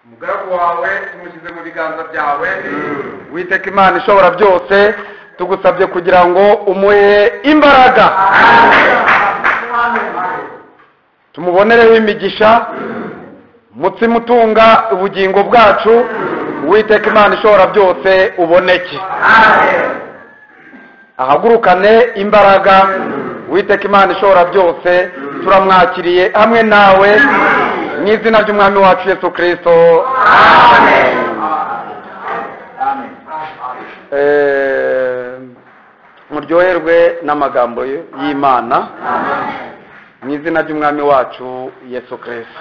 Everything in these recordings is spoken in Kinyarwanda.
Umugaragu wawe tumushyize mu biganza byawe. Witeka Imana ishobora byose, tugusabye kugira ngo umuhe imbaraga, tumubonereho imigisha, umutsima utunga ubugingo bwacu. Uwiteka Imana ishobora byose uboneke, ahagurukane imbaraga. Uwiteka Imana ishobora byose turamwakiriye hamwe nawe mu izina ry'Umwami wacu Yesu Kristo. Amen. Muryoherwe n'amagambo y'Imana mu izina ry'Umwami wacu Yesu Kristo.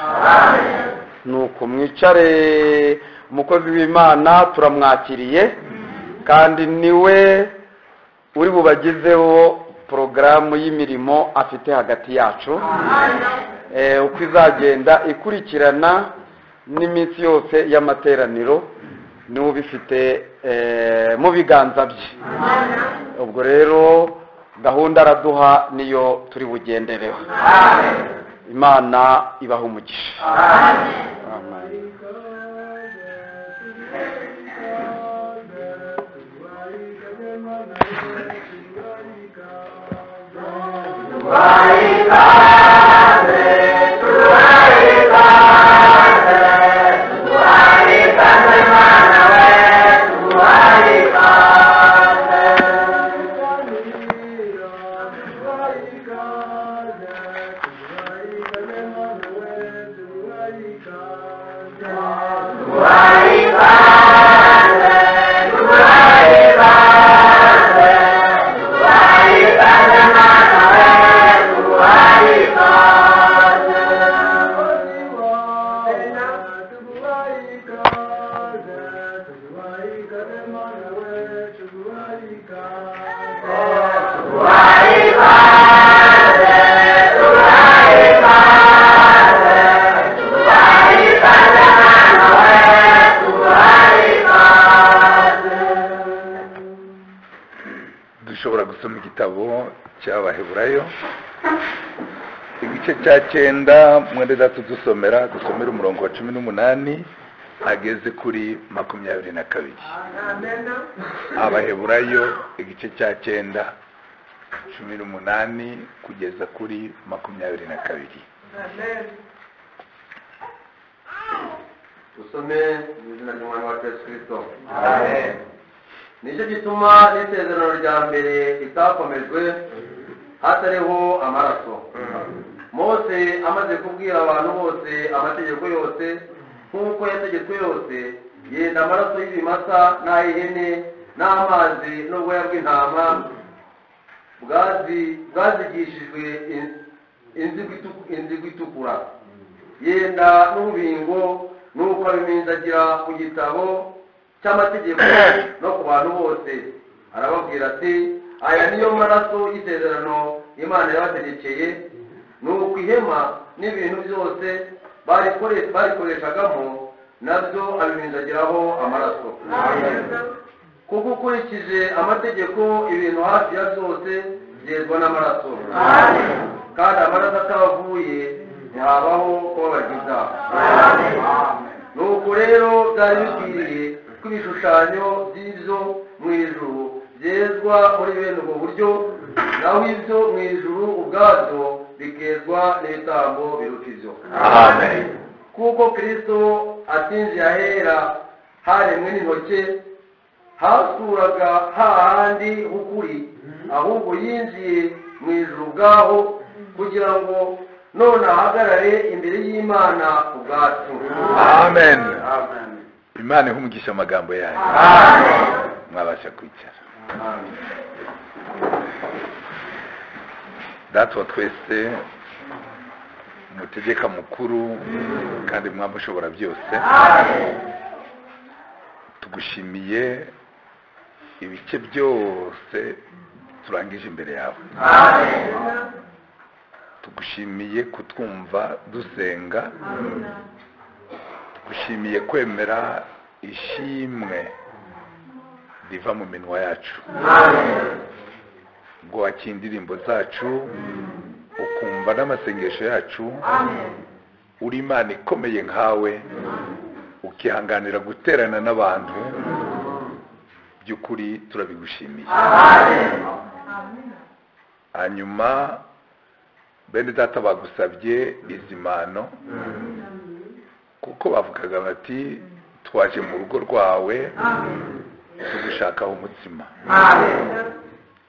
Nuko mwicare. Umukozi w'Imana turamwakiriye, kandi niwe uri bubagizeho porogaramu y'imirimo afite hagati yacu, uko izagenda ikurikirana n'iminsi yose y'amateraniro, niwe ubifite mu biganza bye. Ubwo rero gahunda araduha niyo turi bugendereho. Imana ibaha umugisha. Amen. Dushobora gusoma igitabo cy'Abaheburayo igice cya 9, mwende data dusomera, dusomera umurongo wa 18 ageze kuri 22. Abaheburayo igice cya 9, 18 kugeza kuri 22. Dusome mu izina ry'Umwami wacu Yesu Kristo. Amen. Nicyo gituma n'isezerano rya mbere ritakomejwe hatariho amaraso. Mose amaze kubwira abantu bose amategeko yose nk'uko yategetswe yose, yenda amaraso y'ibimasa n'ay'ihene n'amazi n'ubwoya bw'intama bwazigishijwe inzigo itukura, yenda n'urubingo, nuko abiminjagira ku gitabo cy'amategeko no ku bantu bose. Arababwira ati: aya niyo maraso y'isezerano Imana yabategekeye. Nuko ihema n'ibintu byose barikoreshagamo nabyo abiminjagiraho amaraso. Kuko ukurikije amategeko ibintu hafi ya byose byezwa n'amaraso, kandi amaraso atavuye ntihabaho kubabarirwa ibyaha. Nuko rero byari bikwiriye ko ibishushanyo by'ibyo mu ijuru byezwa muri bene ubwo buryo, naho ibyo mu ijuru ubwabyo bikezwa n'ibitambo biruta ibyo. Amen. Kuko Kristo atinjiye ahera haremwe n'intoke, hasuraga hahandi h'ukuri, ahubwo yinjiye mu ijuru ubwaho, kugira ngo none ahagarare imbere y'Imana ubwacu. Amen. Imana ihe umugisha amagambo yayo. Mwabasha kwicara. Data wa twese, umutegeka mukuru kandi mwami ushobora byose, tugushimiye ibice byose turangije imbere yawe. Tugushimiye kutwumva dusenga, tugushimiye kwemera ishimwe riva mu minwa yacu, ngo wakire indirimbo zacu ukumva n'amasengesho yacu. Uri Imana ikomeye nkawe, ukihanganira guterana n'abantu, by'ukuri turabigushimiye. Hanyuma bene data bagusabye izimano, kuko bavugaga bati twaje mu rugo rwawe tugushakaho umutsima,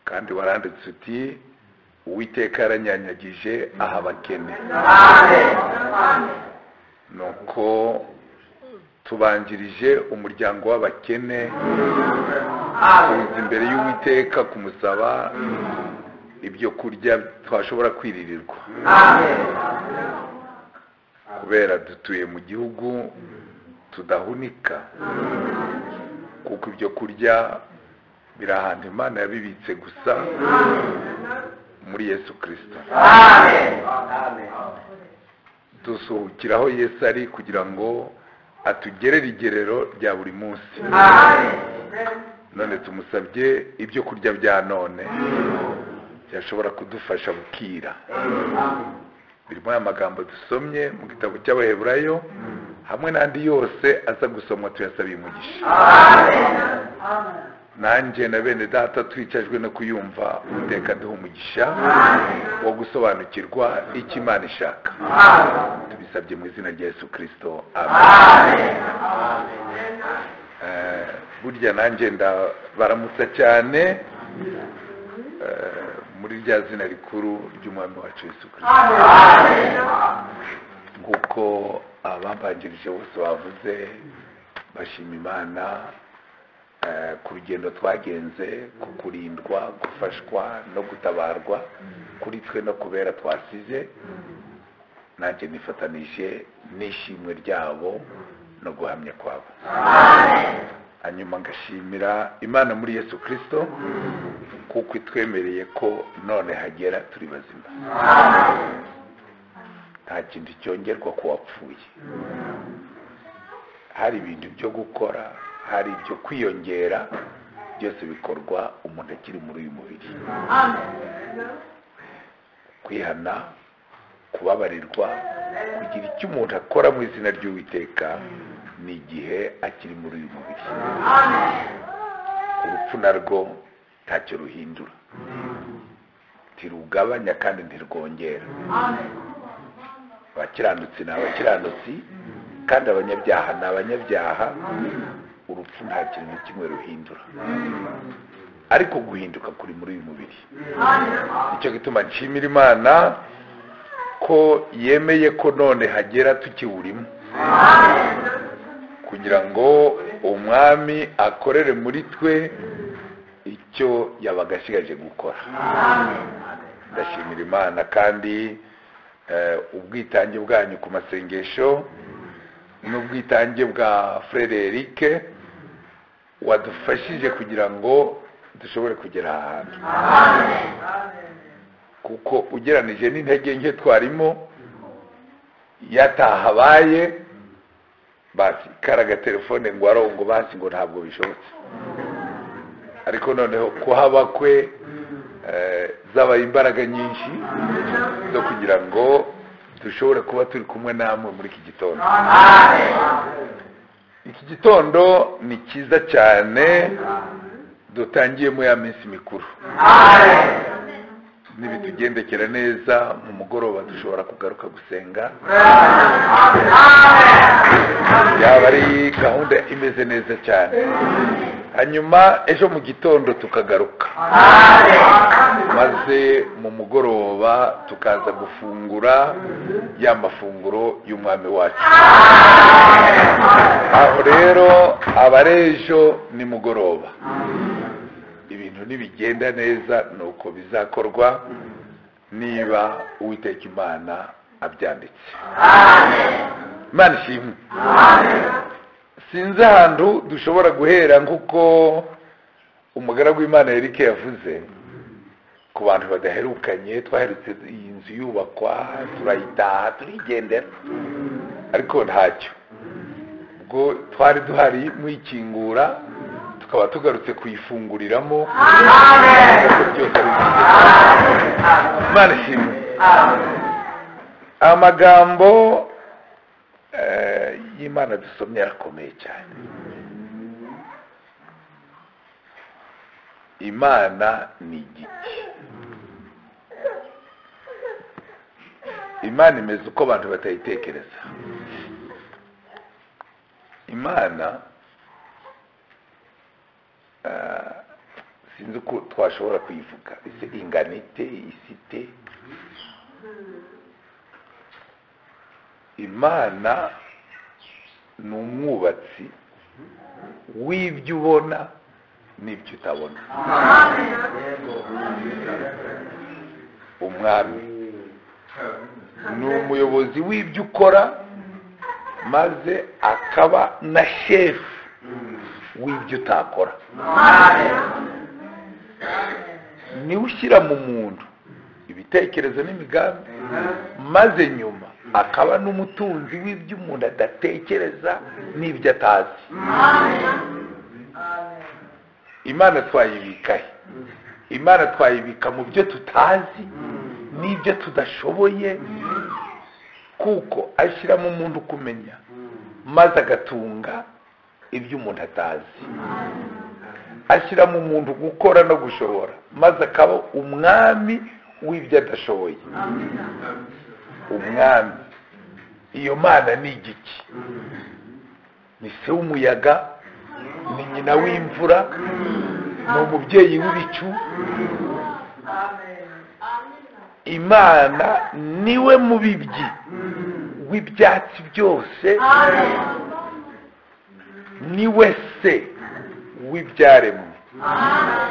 kandi waranditse uti Uwiteka yaranyanyagije aha abakene. Nuko tubanjirije umuryango w'abakene kuza imbere y'Uwiteka kumusaba ibyo kurya twashobora kwiririrwa, kubera dutuye mu gihugu tudahunika, kuko ibyo kurya biri ahantu Imana yabibitse gusa muri Yesu Kristo. Dusuhukiraho Yesu ari kugira ngo atugerere igerero rya buri munsi. None tumusabye ibyo kurya bya none byashobora kudufasha bukira. Birimo aya magambo dusomye mu gitabo cy'Abaheburayo hamwe n'andi yose aza gusomwa, tuyasabiye umugisha. Nanjye na bene data twicajwe no kuyumva, Uwiteka aduha umugisha wo gusobanukirwa icyo Imana ishaka. Tubisabye mu izina rya Yesu Kristo, amen. Burya nanjye ndabaramutsa cyane muri rya zina rikuru ry'Umwami wacu Yesu Kristo. Nk'uko abambanjirije bose bavuze, bashima Imana ku rugendo twagenze, ku kurindwa, gufashwa no gutabarwa kuri twe no kubera twasize. Nanjye nifatanije n'ishimwe ryabo no guhamya kwabo. Hanyuma ngashimira Imana muri Yesu Kristo kuko itwemereye ko none hagera turi bazima. Nta kintu cyongerwa ku wapfuye. Hari ibintu byo gukora, hari ibyo kwiyongera, byose bikorwa umuntu akiri muri uyu mubiri. Kwihana, kubabarirwa, kugira icyo umuntu akora mu izina ry'Uwiteka ni igihe akiri muri uyu mubiri. Urupfu narwo ntacyo ruhindura, ntirugabanya kandi ntirwongera. Abakiranutsi ni abakiranutsi kandi abanyabyaha ni abanyabyaha. Urupfu nta kintu na kimwe ruhindura, ariko guhinduka kuri muri uyu mubiri. Nicyo gituma nshimira Imana ko yemeye ko none hagera tukiwurimo, kugira ngo Umwami akorere muri twe icyo yabaga ashigaje gukora. Ndashimira Imana kandi ubwitange bwanyu ku masengesho n'ubwitange bwa Frere Eric wadufashije kugira ngo dushobore kugera ahantu, kuko ugeranije n'intege nke twarimo yatahabaye basi karaga telefone ngo arongo basi ngo ntabwo bishobotse, ariko noneho kuhaba kwe zabaye imbaraga nyinshi zo kugira ngo dushobore kuba turi kumwe namwe muri iki gitondo. Iki gitondo ni cyiza cyane, dutangiyemo ya minsi mikuru. Nibitugendekera neza mu mugoroba dushobora kugaruka gusenga, yaba ari gahunda imeze neza cyane. Hanyuma ejo mu gitondo tukagaruka, maze mu mugoroba tukaza gufungura ya mafunguro y'Umwami wacu. Aho rero abarejo ni mugoroba, ibintu nibigenda neza nuko bizakorwa niba Uwiteka Imana abyanditse. Imana ishimwe. Sinzi ahantu dushobora guhera nkuko umugaragu w'Imana Eric yavuze ku bantu badaherukanye. Twaherutse iyi nzu yubakwa, turayitaha, turigendera, ariko ntacyo ubwo twari duhari muyikingura, tukaba tugarutse kuyifunguriramo. Imana ishimwe. Amagambo y'Imana dusomye arakomeye cyane. Imana ni igiki. Imana imeze uko abantu batayitekereza. Imana sinzi uko twashobora kuyivuga, ese inganite isite. Imana ni umwubatsi w'ibyo ubona n'ibyo utabona. Umwami ni umuyobozi w'ibyo ukora, maze akaba na shefu w'ibyo utakora. Niwe ushyira mu muntu ibitekerezo n'imigambi, maze nyuma akaba n'umutunzi w'ibyo umuntu adatekereza n'ibyo atazi. Imana twayibika he? Imana twayibika mu byo tutazi n'ibyo tudashoboye, kuko ashyira mu muntu kumenya maze agatunga ibyo umuntu atazi. Ashyira mu muntu gukora no gushobora, maze akaba umwami w'ibyo adashoboye. Umwami, iyo Mana ni igiki? Ni se w'umuyaga, ni nyina w'imvura, ni umubyeyi w'ibicu. Imana niwe mubibyi w'ibyatsi byose, niwe se w'ibyaremwe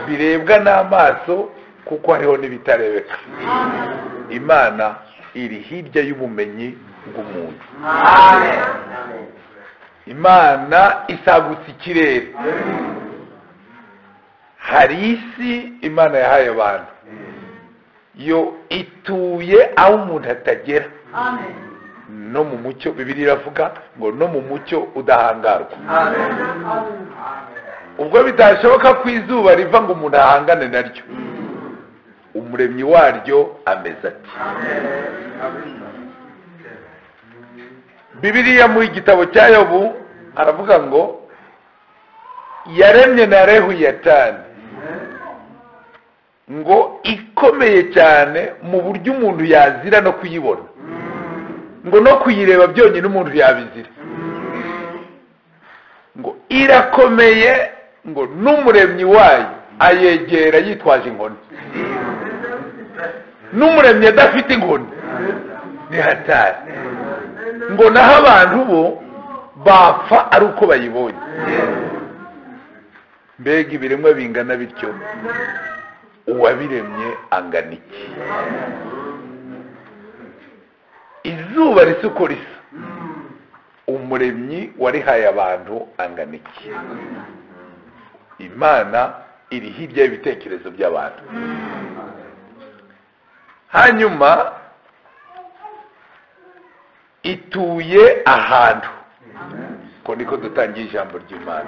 birebwa n'amaso, kuko hariho n'ibitarebeka. Imana iri hirya y'ubumenyi bw'umuntu. Imana isagutse ikirere. Hari isi Imana yahaye abantu, yo ituye aho umuntu atagera. No mu mucyo, Bibiliya iravuga ngo no mu mucyo udahangarwa. Ubwo bitashoboka ko izuba riva ngo umuntu ahangane naryo, umuremyi waryo ameze ati. Bibiliya mu igitabo cya Yobu aravuga ngo yaremye na Lewiyatani ngo ikomeye cyane mu buryo umuntu yazira no kuyibona, ngo no kuyireba byonyine umuntu yabizira, ngo irakomeye, ngo n'umuremyi wayo ayegera yitwaje inkoni. N'umuremyi adafite inkoni ni hatari. Ngo naho abantu bo bapfa ari uko bayibonye. Mbega ibiremwa bingana bityo, uwabiremye angana iki? Izuba risa uko risa, umuremyi warihaye abantu angana iki? Imana iri hirya y'ibitekerezo by'abantu. Hanyuma ituye ahantu. Ko niko dutangiye ijambo ry'Imana.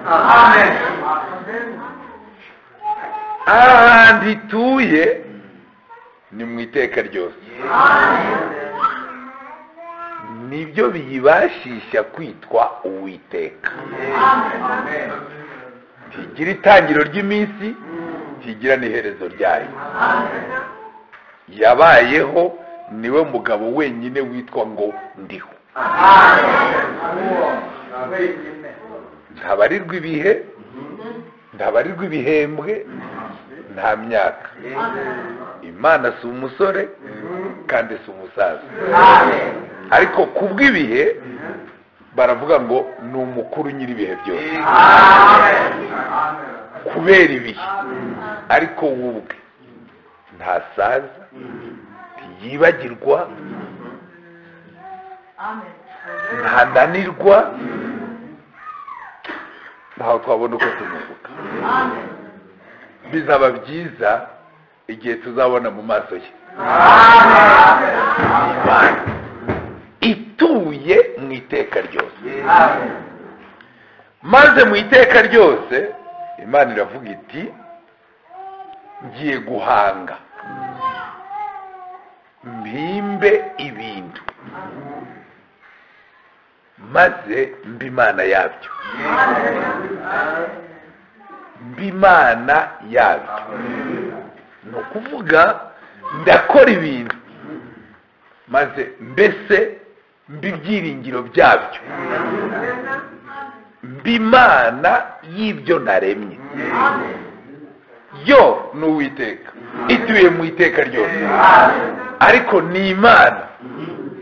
Ahantu ituye ni mu iteka ryose. Nibyo biyibashisha kwitwa Uwiteka. Ntigira itangiro ry'iminsi, ntigira n'iherezo ryayo. Yabayeho, niwe mugabo wenyine witwa ngo ndiho. Ntabarirwa ibihe, ntabarirwa ibihembwe, nta myaka. Imana si umusore kandi si umusaza, ariko kubw'ibihe baravuga ngo ni umukuru nyir'ibihe byose kubera ibihe. Ariko wubwe ntasaza, ntiyibagirwa, ntananirwa, ntaho twabona uko tumuvuga. Bizaba byiza igihe tuzabona mu maso ye. Imana ituye mu iteka ryose. Maze mu iteka ryose Imana iravuga iti ngiye guhanga mpimbe ibintu. Maze mba Imana yabyo, mba Imana yabyo. Ni ukuvuga ndakora ibintu maze mbese mba ibyiringiro byabyo, mba Imana y'ibyo naremye. Yo ni Uwiteka ituye mu iteka ryose, ariko ni Imana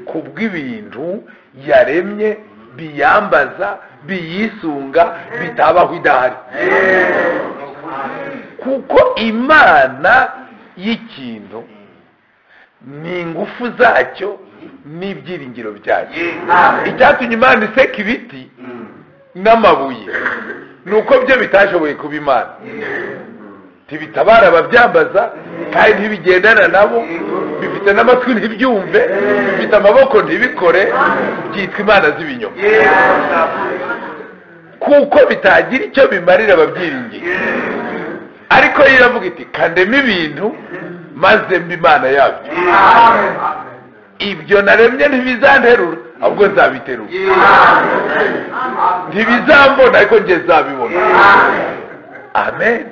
kubw'ibintu yaremye biyambaza biyisunga bitabaho idahari. Kuko Imana y'ikintu ni ingufu zacyo n'ibyiringiro byacyo. Icyatumye Imana iseka ibiti n'amabuye ni uko byo bitashoboye kuba Imana. Ntibitabara ababyambaza kandi ntibigendana nabo, bifite n'amatwi ntibyumve, bifite amaboko ntibikore, byitwa imana z'ibinyoma kuko bitagira icyo bimarira ababyiringiye. Ariko yo iravuga iti kandema ibintu maze mba Imana yabyo, ibyo naremye ntibizanterura ahubwo nzabiterura, ntibizambona ariko njye nzabibona. Amen.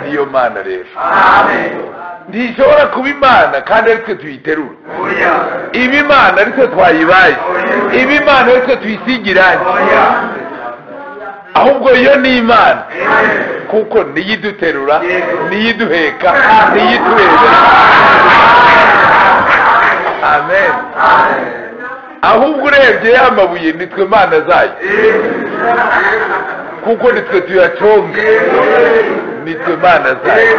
Niyo Mana rero ntishobora kuba Imana kandi ari twe tuyiterura. Iba Imana ari twe twayibaye, iba Imana ari twe tuyisigiranye, ahubwo yo ni Imana kuko niyo iduterura, niyo iduheka, niyo iturebera. Amen. Ahubwo urebye ya mabuye nitwe Mana zayo, kuko nitwe tuyaconga, nitwe Mana zayo.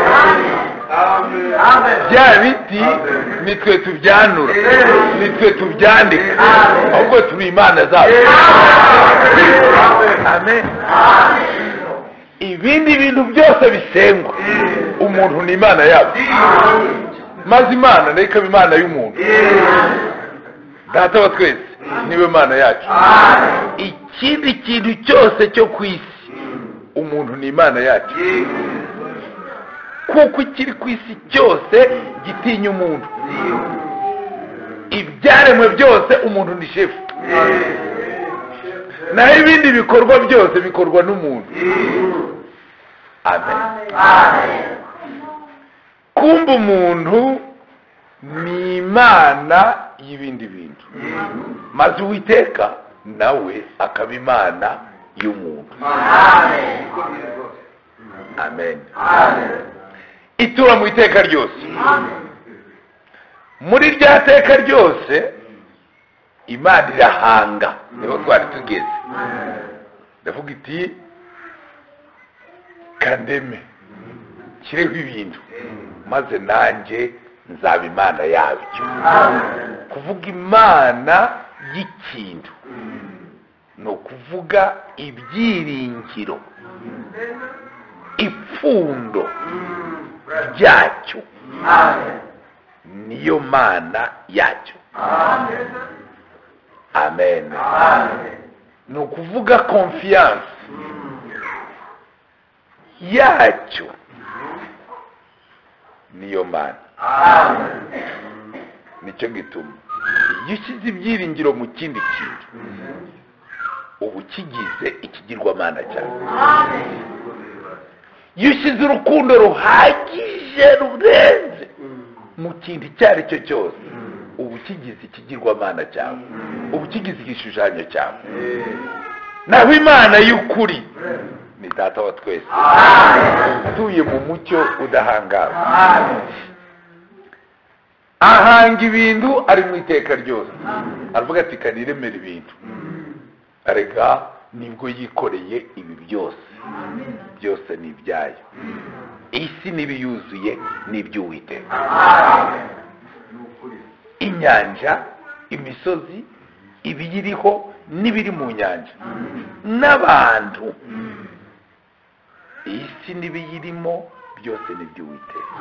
Bya biti nitwe tubyanura, nitwe tubyandika, ahubwo turi Imana zayo. Amen. Ibindi bintu byose bisengwa umuntu ni Imana yabo, maze Imana nayo ikaba Imana y'umuntu. Data wa twese niwe Mana yacu. Ikindi kintu cyose cyo ku isi umuntu ni Imana yacu, kuko ikiri ku isi cyose gitinya umuntu. Ibyaremwe byose umuntu ni shefu, naho ibindi bikorwa byose bikorwa n'umuntu. Amen. Kumva umuntu ni Imana y'ibindi bintu, maze Uwiteka nawe akaba Imana y'umuntu. Amen. Itura mu iteka ryose. Muri rya teka ryose Imana irahanga, niho twari tugeze. Ndavuga iti kandeme kireho ibintu maze nanjye nzaba Imana yabyo. Kuvuga Imana y'ikintu ni ukuvuga ibyiringiro, ipfundo ryacyo, niyo Mana yacyo. Amen. Ni ukuvuga confiance yacyo, niyo Mana. Nicyo gituma iyo ushyize ibyiringiro mu kindi kintu uba ukigize ikigirwamana cyawe. Iyo ushyize urukundo ruhagije rurenze mu kintu icyo ari cyo cyose uba ukigize ikigirwamana cyawe, uba ukigize igishushanyo cyawe. Naho Imana y'ukuri ni Data wa twese utuye mu mucyo udahangarwa, ahanga ibintu ari mu iteka ryose. Aravuga ati kaniremera ibintu, arega nibwo yikoreye ibi byose, byose ni ibyayo, isi n'ibiyuzuye ni iby'Uwiteka. Inyanja, imisozi, ibiyiriho n'ibiri mu nyanja n'abantu, isi n'ibiyirimo byose ni iby'Uwiteka.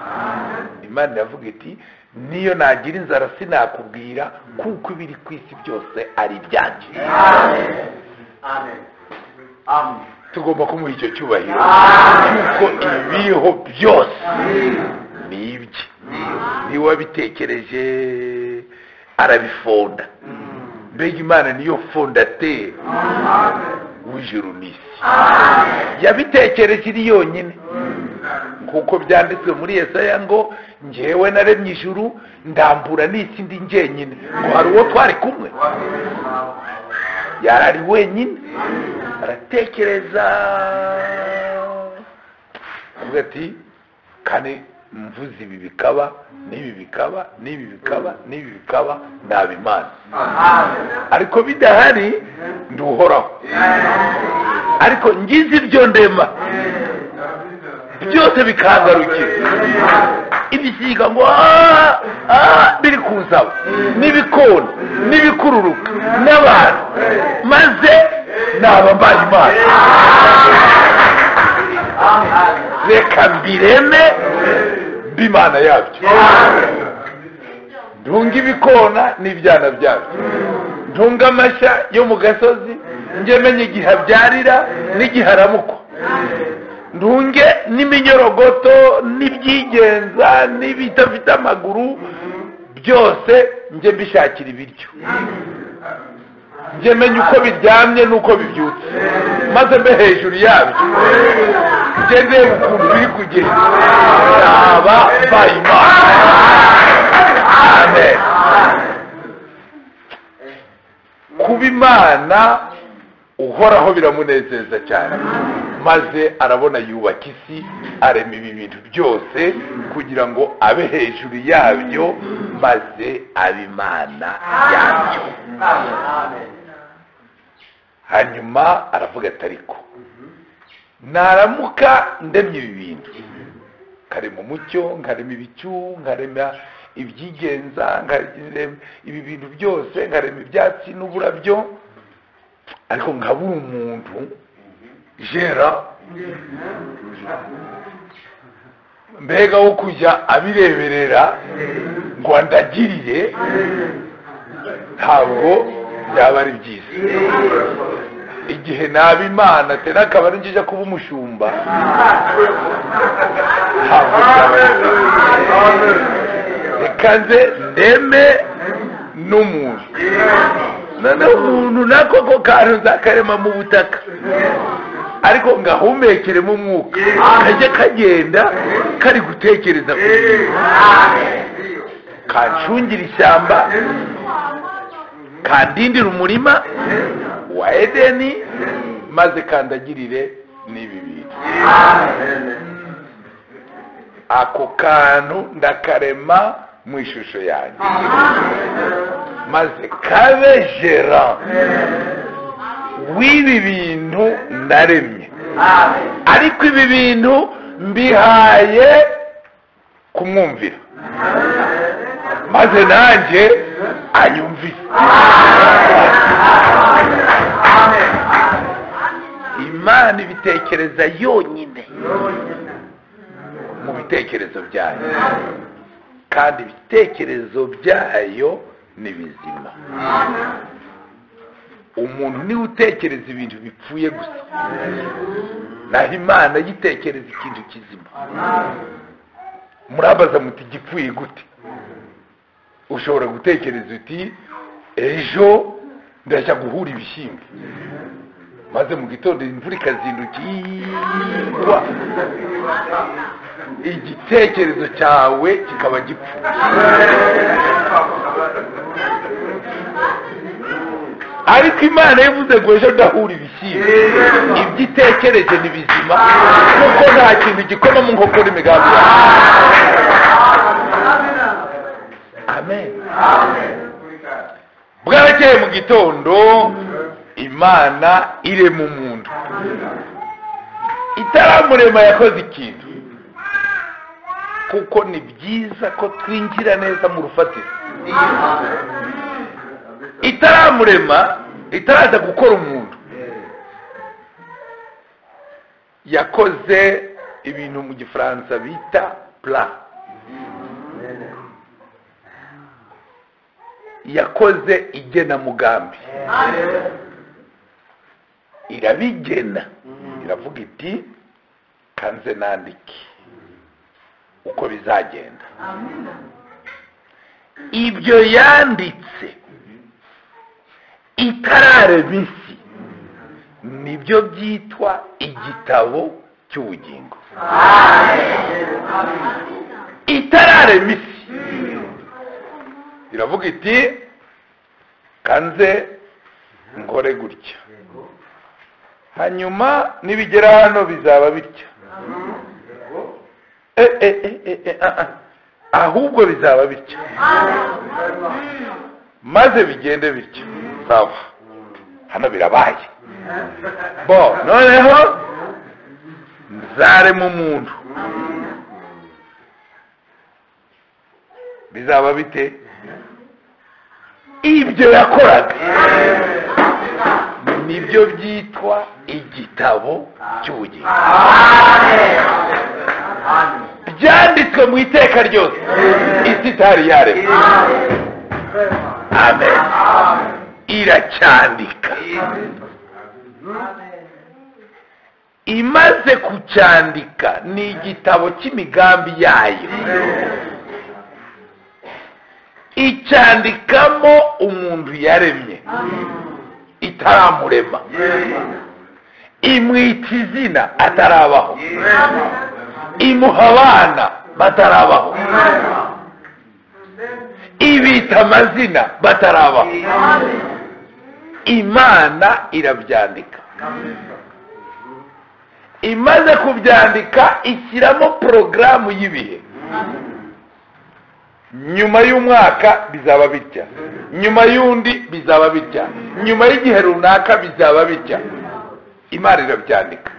Imana iravuga iti niyo nagira inzara sinakubwira, kuko ibiri ku isi byose ari ibyanjye. Tugomba kumuha icyo cyubahiro kuko ibiriho byose ni ibye. Niwe wabitekereje arabifonda, Mbega Imana niyo fondateur w'ijuru n'isi, yabitekereje iri yonyine, nkuko byanditswe muri Yesaya ngo njyewe naremye ijuru ndambura n'isi ndi njyenyine, ngo hari uwo twari kumwe. Yarari wenyine, aratekereza avuga ati kane mvuze ibi bikaba n'ibi bikaba n'ibi bikaba n'ibi bikaba, naba Imana. Ariko bidahari nduhoraho, ariko ngize ibyo ndema byose bikangarukira, ibisiga ngo biri kunsaba n'ibikona n'ibikururuka n'abantu, maze naba mbaye Imana. Reka mbireme b'Imana yabyo, ntunga ibikona n'ibyana byabyo, ntunga amashya yo mu gasozi, njye menye igihe abyarira n'igihe aramukwa, ntunge n'iminyorogoto n'ibyigenza n'ibidafite amaguru, byose njye mbishakira ibiryo, njye menye uko biryamye n'uko bibyutse, maze mbe hejuru yabyo, njye ndeba ukuntu biri kugenda, naba mbaye Imana. Amen. Kuba Imana uhoraho biramunezeza cyane, maze arabona yubaka isi, arema ibi bintu byose kugira ngo abe hejuru yabyo, maze abe Imana yabyo. Hanyuma aravuga ati ariko naramuka ndemye ibi bintu, nkarema umucyo, nkarema ibicu, nkarema ibyigenza, nkarema ibi bintu byose, nkarema ibyatsi n'uburabyo, ariko nkabura umuntu jera mbega wo kujya abireberera ngo andagirire, ntabwo byaba ari byiza. Igihe naba Imana tena akaba ari njya kuba umushumba, ntabwo byaba ari byiza. Reka nze ndeme n'umuntu, noneho umuntu nako ko kantu nzakarema mu butaka, ariko ngahumekeremo umwuka, kajya kagenda kari gutekereza ku bintu, kancungira ishyamba, kandindira umurima wa Edeni, maze kandagirire n'ibi bintu. Ako kantu ndakarema mu ishusho yanjye, maze kabe gérant w'ibi bintu naremye, ariko ibi bintu mbihaye kumwumvira, maze nanjye anyumvire. Imana ibitekereza yonyine mu bitekerezo byayo, kandi ibitekerezo byayo ni bizima. Umuntu niwe utekereza ibintu bipfuye gusa, naho Imana yitekereza ikintu kizima. Murabaza muti gipfuye gute? Ushobora gutekereza uti ejo ndajya guhura ibishyimbo, maze mu gitondo imvura ikazindukirwa, igitekerezo cyawe kikaba gipfuye. Ariko Imana yavuze ngo ejo ndahura ibishyimbo, ibyo itekereje ni bizima, kuko nta kintu gikoma mu nkokora imigambi yawe. Amen. Bwarakeye mu gitondo Imana irema umuntu. Itaramurema yakoze ikintu, kuko ni byiza ko twinjira neza mu rufatiro. Itaramurema, itaraza gukora umuntu, yakoze ibintu mu Gifaransa bita plan. Yakoze igenamugambi, irabigena, iravuga iti kanze nandike uko bizagenda. Ibyo yanditse Itararema isi nibyo byitwa igitabo cy'ubugingo. Itararema isi iravuga iti kanze ngore gutya, hanyuma nibigera hano bizaba bitya, ahubwo bizaba bitya, maze bigende bitya. Sawa, hano birabaye. Bo noneho nzarema umuntu, bizaba bite? Ibyo yakoraga nibyo byitwa igitabo cy'ubugingo. Byanditswe mu iteka ryose isi itari yaremwa. Amen. Iracyandika. Imaze kucyandika ni igitabo cy'imigambi yayo. Icyandikamo umuntu yaremye itaramurema, imwita izina atarabaho, imuha abana batarabaho, ibita amazina batarabaho. Imana irabyandika. Imaze kubyandika ishyiramo porogaramu y'ibihe. Nyuma y'umwaka bizaba bitya, nyuma y'undi bizaba bitya, nyuma y'igihe runaka bizaba bitya. Imana irabyandika.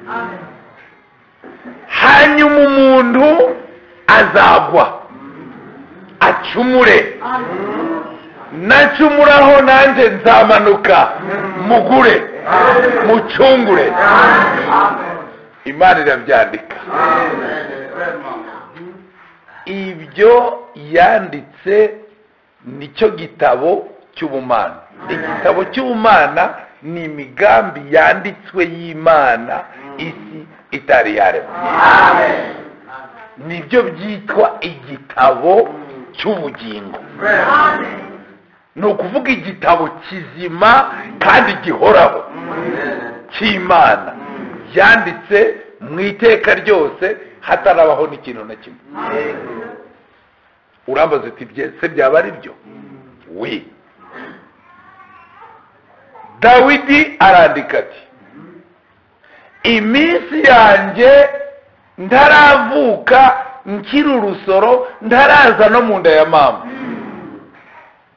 Hanyuma umuntu azagwa acumure, nacumuraho nanjye nzamanuka mugure mucungure. Imana irabyandika. Ibyo yanditse nicyo gitabo cy'ubumana. Igitabo cy'ubumana ni imigambi yanditswe y'Imana isi itari yaremwa. Nibyo byitwa igitabo cy'ubugingo. Ni ukuvuga igitabo kizima kandi gihoraho cy'Imana yanditse mu iteka ryose hatarabaho n'ikintu na kimwe. Urambaza uti se byaba ari byo? Wi. Dawidi arandika ati iminsi yanjye ntaravuka nkiri urusoro ntaraza no mu nda ya mama,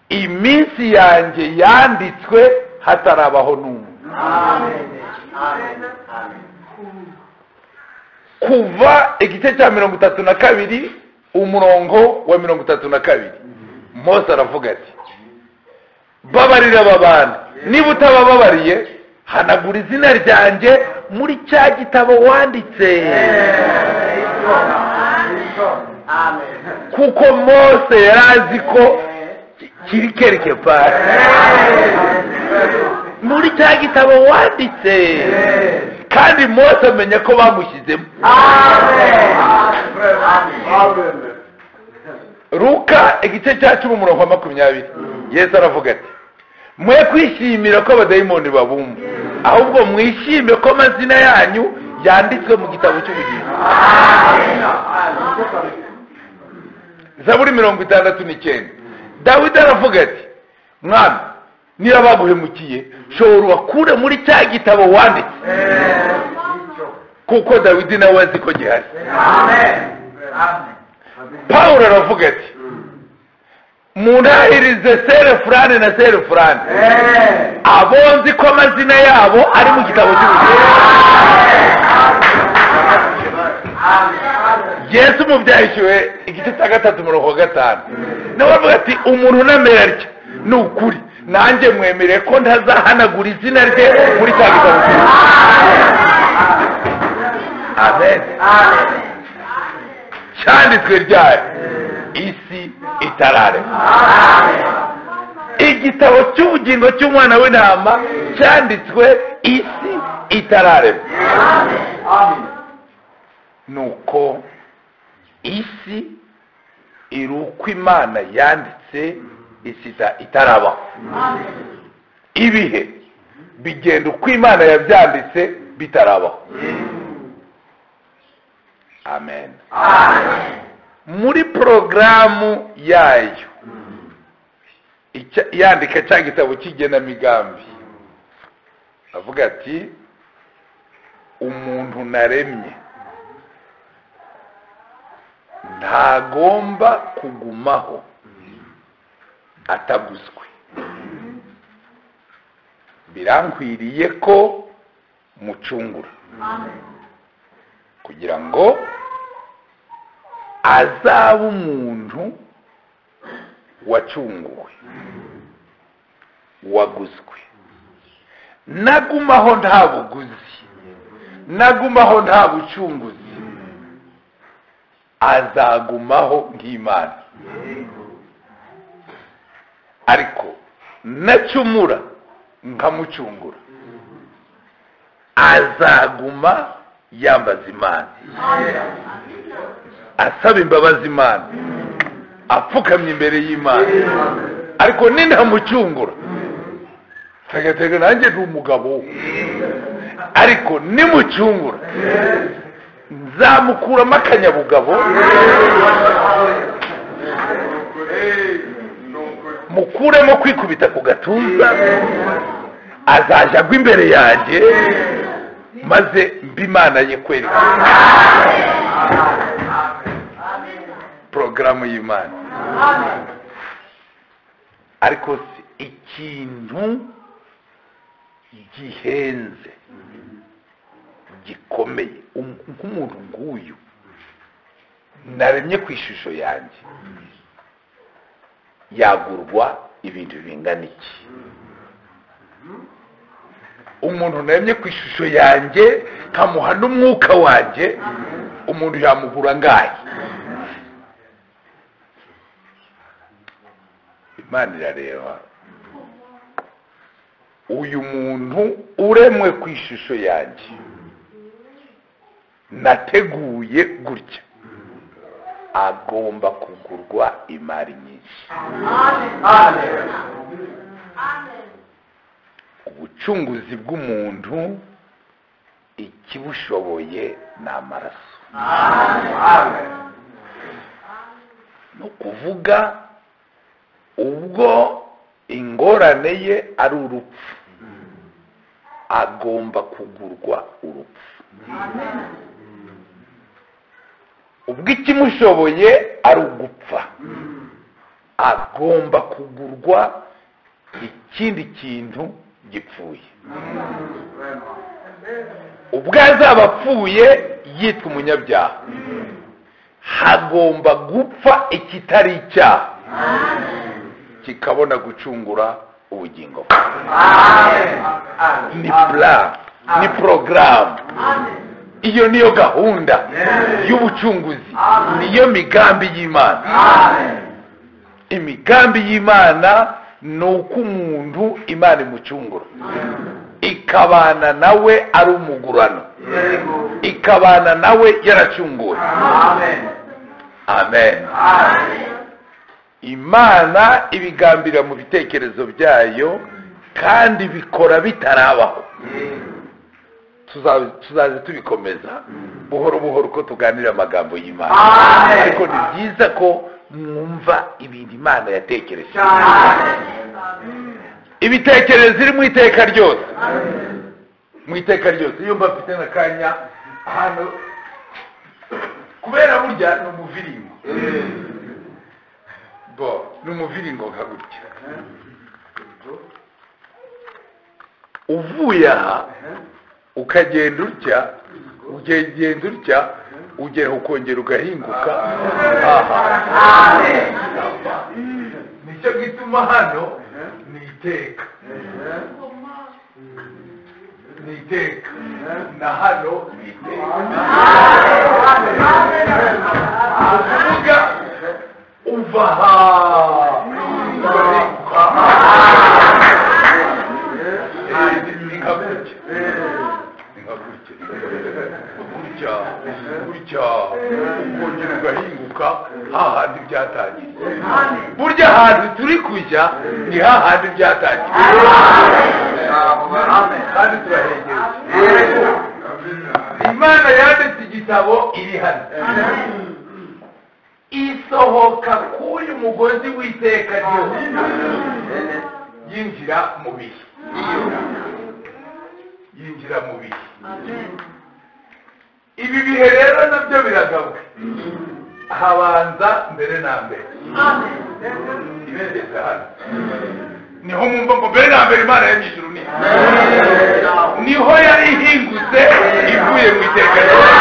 iminsi yanjye yanditswe hatarabaho n'umwe. Kuva igice cya 32 umurongo wa 32, Mose aravuga ati babarira aba bantu, niba utabababariye hanagura izina ryanjye muri cya gitabo wanditse. Kuko Mose yari azi ko kiri quelque part muri cya gitabo wanditse, kandi Mose amenya ko bamushyizemo. Luka igice cya 10 umurongo wa 20, Yesu aravuga ati mwe kwishimira ko abadayimoni babumva, ahubwo mwishime ko amazina yanyu yanditswe mu gitabo cy'ubugingo. Zaburi 69, Dawidi aravuga ati mwami niba baguhemukiye shobora ubakure muri cya gitabo wanditse, kuko Dawidi nawe azi ko gihari. Pawulo aravuga ati munahirize sere furane na sere furane, abo nzi ko amazina yabo ari mu gitabo cy'ubugingo. Yesu mu byahishuwe igice cya 3 umurongo wa 5 nawe avuga ati umuntu unamera atya ni ukuri nanjye mwemereye ko ntazahanagura izina rye muri cya gitabo cy'ubugingo. Amen. Cyanditswe ryari? Isi itararemwa. Igitabo cy'ubugingo cy'umwana w'intama cyanditswe isi itararemwa. Nuko isi iri uko Imana yanditse isi itarabaho. Ibihe bigenda uko Imana yabyanditse bitarabaho. Amen. Muri porogaramu yayo yandika cya gitabo cy'igenamigambi, avuga ati umuntu naremye ntagomba kugumaho ataguzwe, birankwiriye ko mucungura kugira ngo azaba umuntu wacunguwe, waguzwe. Nagumaho nta buguzi, nagumaho nta bucunguzi, azagumaho nk'Imana. Ariko nacumura nkamucungura, azaguma yambaza Imana, asaba imbabazi Imana, apfukamye imbere y'Imana. Ariko nintamucungura, tagatega nanjye ndi umugabo, ariko nimucungura nzamukuramo akanyabugabo, mukuremo kwikubita ku gatuza, azajya agwa imbere yanjye, maze mbe Imana ye kwereka. Porogaramu y'Imana. Ariko ikintu gihenze gikomeye nk'umuntu nguyu naremye ku ishusho yanjye, yagurwa ibintu bingana iki? Umuntu naremye ku ishusho yanjye nkamuha n'umwuka wanjye, umuntu yamugura ngahe? Imana irareba uyu muntu uremwe ku ishusho yanjye nateguye gutya, agomba kugurwa imari nyinshi. Ubucunguzi bw'umuntu ikibushoboye ni amaraso. Ni ukuvuga ubwo ingorane ye ari urupfu, agomba kugurwa urupfu. Ubwo ikimushoboye ari ugupfa, agomba kugurwa ikindi kintu gipfuye. Ubwo azaba apfuye yitwa umunyabyaha, hagomba gupfa ikitari icyaha kikabona gucungura ubugingo. Ni plan, ni program. Iyo niyo gahunda y'ubucunguzi, niyo migambi y'Imana. Imigambi y'Imana ni uko umuntu Imana imucungura, ikabana nawe ari umugurano, ikabana nawe yaracunguwe. Amen. Imana ibigambira mu bitekerezo byayo kandi bikora bitarabaho. Tuzaze tubikomeza buhoro buhoro uko tuganira amagambo y'Imana. Ariko ni byiza ko mwumva ibintu Imana yatekereje. Ibitekerezo iri mu iteka ryose, mu iteka ryose. Iyo mba mfite n'akanya hano, kubera burya ni umuviringo, bo ni umuviringo nka gutya, uvuye aha ukagenda utya, ukagenda utya, ugera ukongera ugahinguka aha. Nicyo gituma hano ni iteka, ni iteka, na hano ni iteka. Ukuvuga uva aha ugahinguka ni nka gutya. Ni nka gutya gutya gutya, ukongera ugahinguka hahandi byatangiriye. Burya ahantu turi kujya ni hahandi byatangiriye, kandi turahegereje. Imana yanditse igitabo iri hano, isohoka k'uyu mugozi w'iteka ryose, yinjira mu bihe, yinjira mu bihe. Ibi bihe rero nabyo biragabwe. Habanza mbere na mbere ibigeze hano, niho mwumva ngo mbere na mbere Imana yo mu ijuru ni niho yari ihingutse ivuye mu iteka ryose,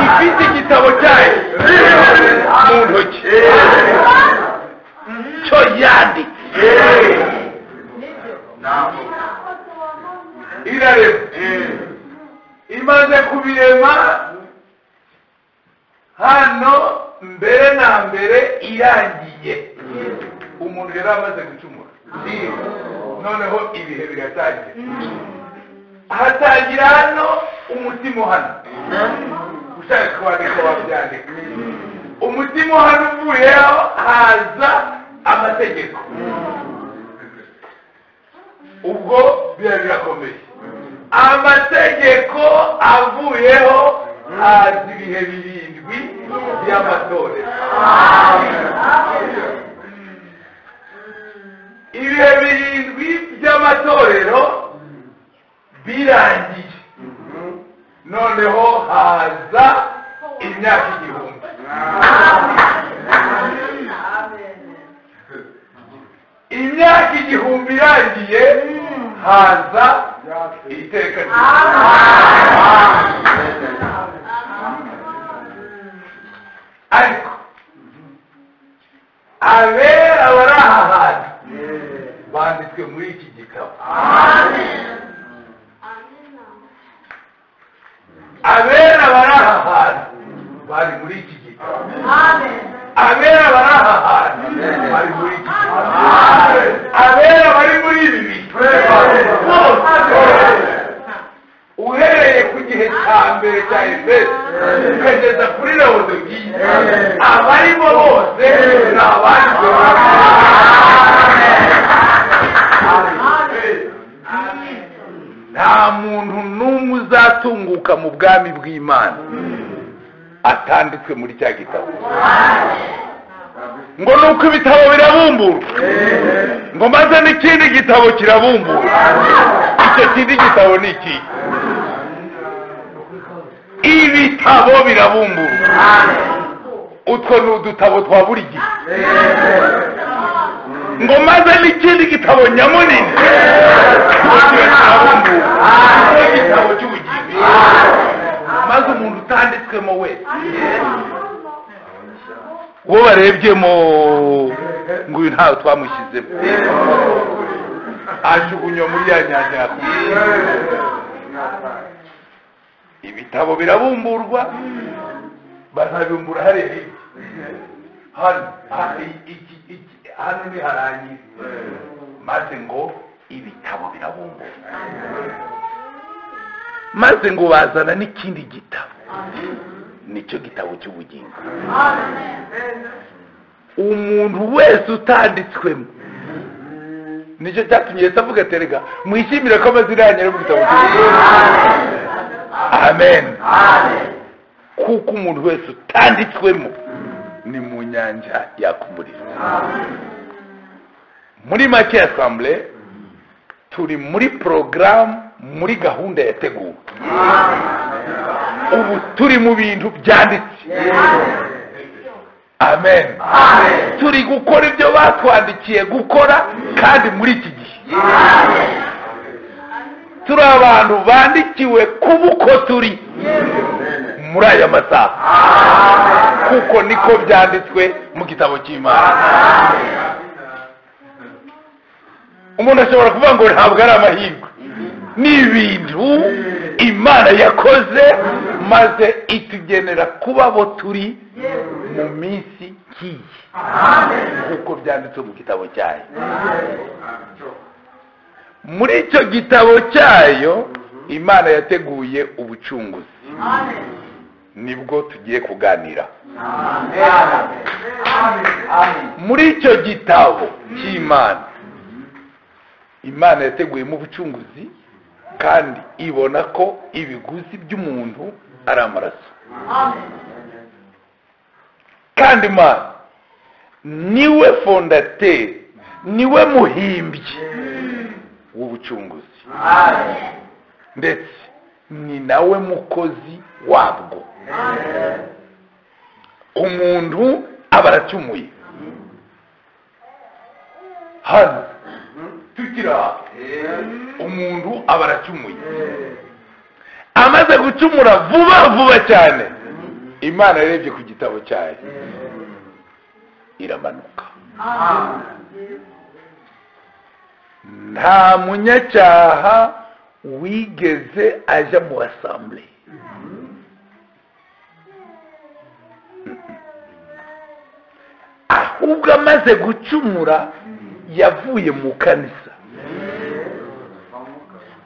ifite igitabo cyayo mu ntoki cyo yanditse. Irarema, imaze kubirema hano mbere na mbere irangiye, umuntu yari amaze gucumura. Noneho ibihe biratangira, hatangira hano umutima hano, ushaka kwandika wabyandika. Umutima hano uvuyeho haza amategeko, ubwo biba birakomeye. Amategeko avuyeho haza ibihe birindwi by'amatorero. Ibihe birindwi by'amatorero birangiye, noneho haza imyaka 1000. Imyaka 1000 irangiye, haza iteka. Ariko abera bari aha hantu banditswe muri iki gitabo, abera bari aha hantu bari muri iki gitabo, abera bari aha hantu bari muri iki gitabo, abera bari muri ibi bihe uhereye ku gihe cya mbere cya Efeso ukageza kuri Laodikiya, abarimo bose ni abanditswe. Nta muntu n'umwe uzatunguka mu bwami bw'Imana atanditswe muri cya gitabo. Ngo nuko ibitabo birabumburwa, ngo maze n'ikindi gitabo kirabumburwa. Icyo kindi gitabo ni iki? Ibitabo birabumburwa. Utwo ni udutabo twa buri gihe. Ngo maze n'ikindi gitabo nyamunini kirabumburwa, igitabo cy'ubugingo. Maze umuntu utanditswemo wese, uwo barebyemo ngo uyu ntawe twamushyizemo, ajugunywa muri ya nyanja. Ibitabo birabumburwa, bazabibumbura hariya hirya hano, hano ni harangiye. Maze ngo ibitabo birabumburwa, maze ngo bazana n'ikindi gitabo, nicyo gitabo cy'ubugingo. Umuntu wese utanditswemo, nicyo cyatumye Yesu avuga ati erega mwishimire ko amazina yanyu ari mu gitabo cy'ubugingo. Amen. Kuko umuntu wese utanditswemo ni mu nyanja yaka umuriro. Muri make assemblée turi muri programme, muri gahunda yateguwe. Ubu turi mu bintu byanditse. Amen. Turi gukora ibyo batwandikiye gukora, kandi muri iki gihe turi abantu bandikiwe kuba uko turi muri aya masaha, kuko niko byanditswe mu gitabo cy'Imana. Umuntu ashobora kuvuga ngo ntabwo ari amahirwe, ni ibintu Imana yakoze maze itugenera kuba bo turi mu minsi nk'iyi, kuko byanditswe mu gitabo cyayo. Muri icyo gitabo cyayo Imana yateguye ubucunguzi, nibwo tugiye kuganira. Muri icyo gitabo cy'Imana, Imana yateguyemo ubucunguzi, kandi ibona ko ibiguzi by'umuntu ari amaraso. Kandi Imana niwe fondateur, niwe muhimbyi w'ubucunguzi, ndetse ni nawe mukozi wabwo. Umuntu aba aracumuye. Hano tukira umuntu aba aracumuye, amaze gucumura vuba vuba cyane, Imana yarebye ku gitabo cyayo iramanuka. Nta munyacyaha wigeze aja mu assemble. Ahubwo amaze gucumura yavuye mu kanisa,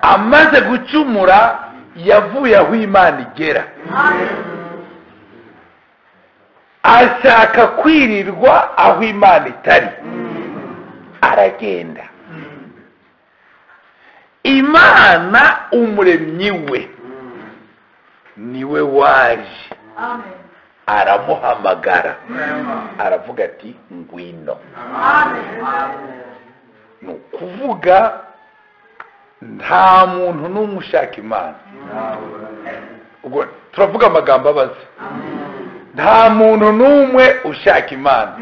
amaze gucumura yavuye aho Imana igera, ashaka kwirirwa aho Imana itari, aragenda. Imana umuremyi we niwe waje aramuhamagara, aravuga ati ngwino. Ni ukuvuga nta muntu n'umwe ushaka Imana. Ubwo turavuga amagambo abaze. Nta muntu n'umwe ushaka Imana,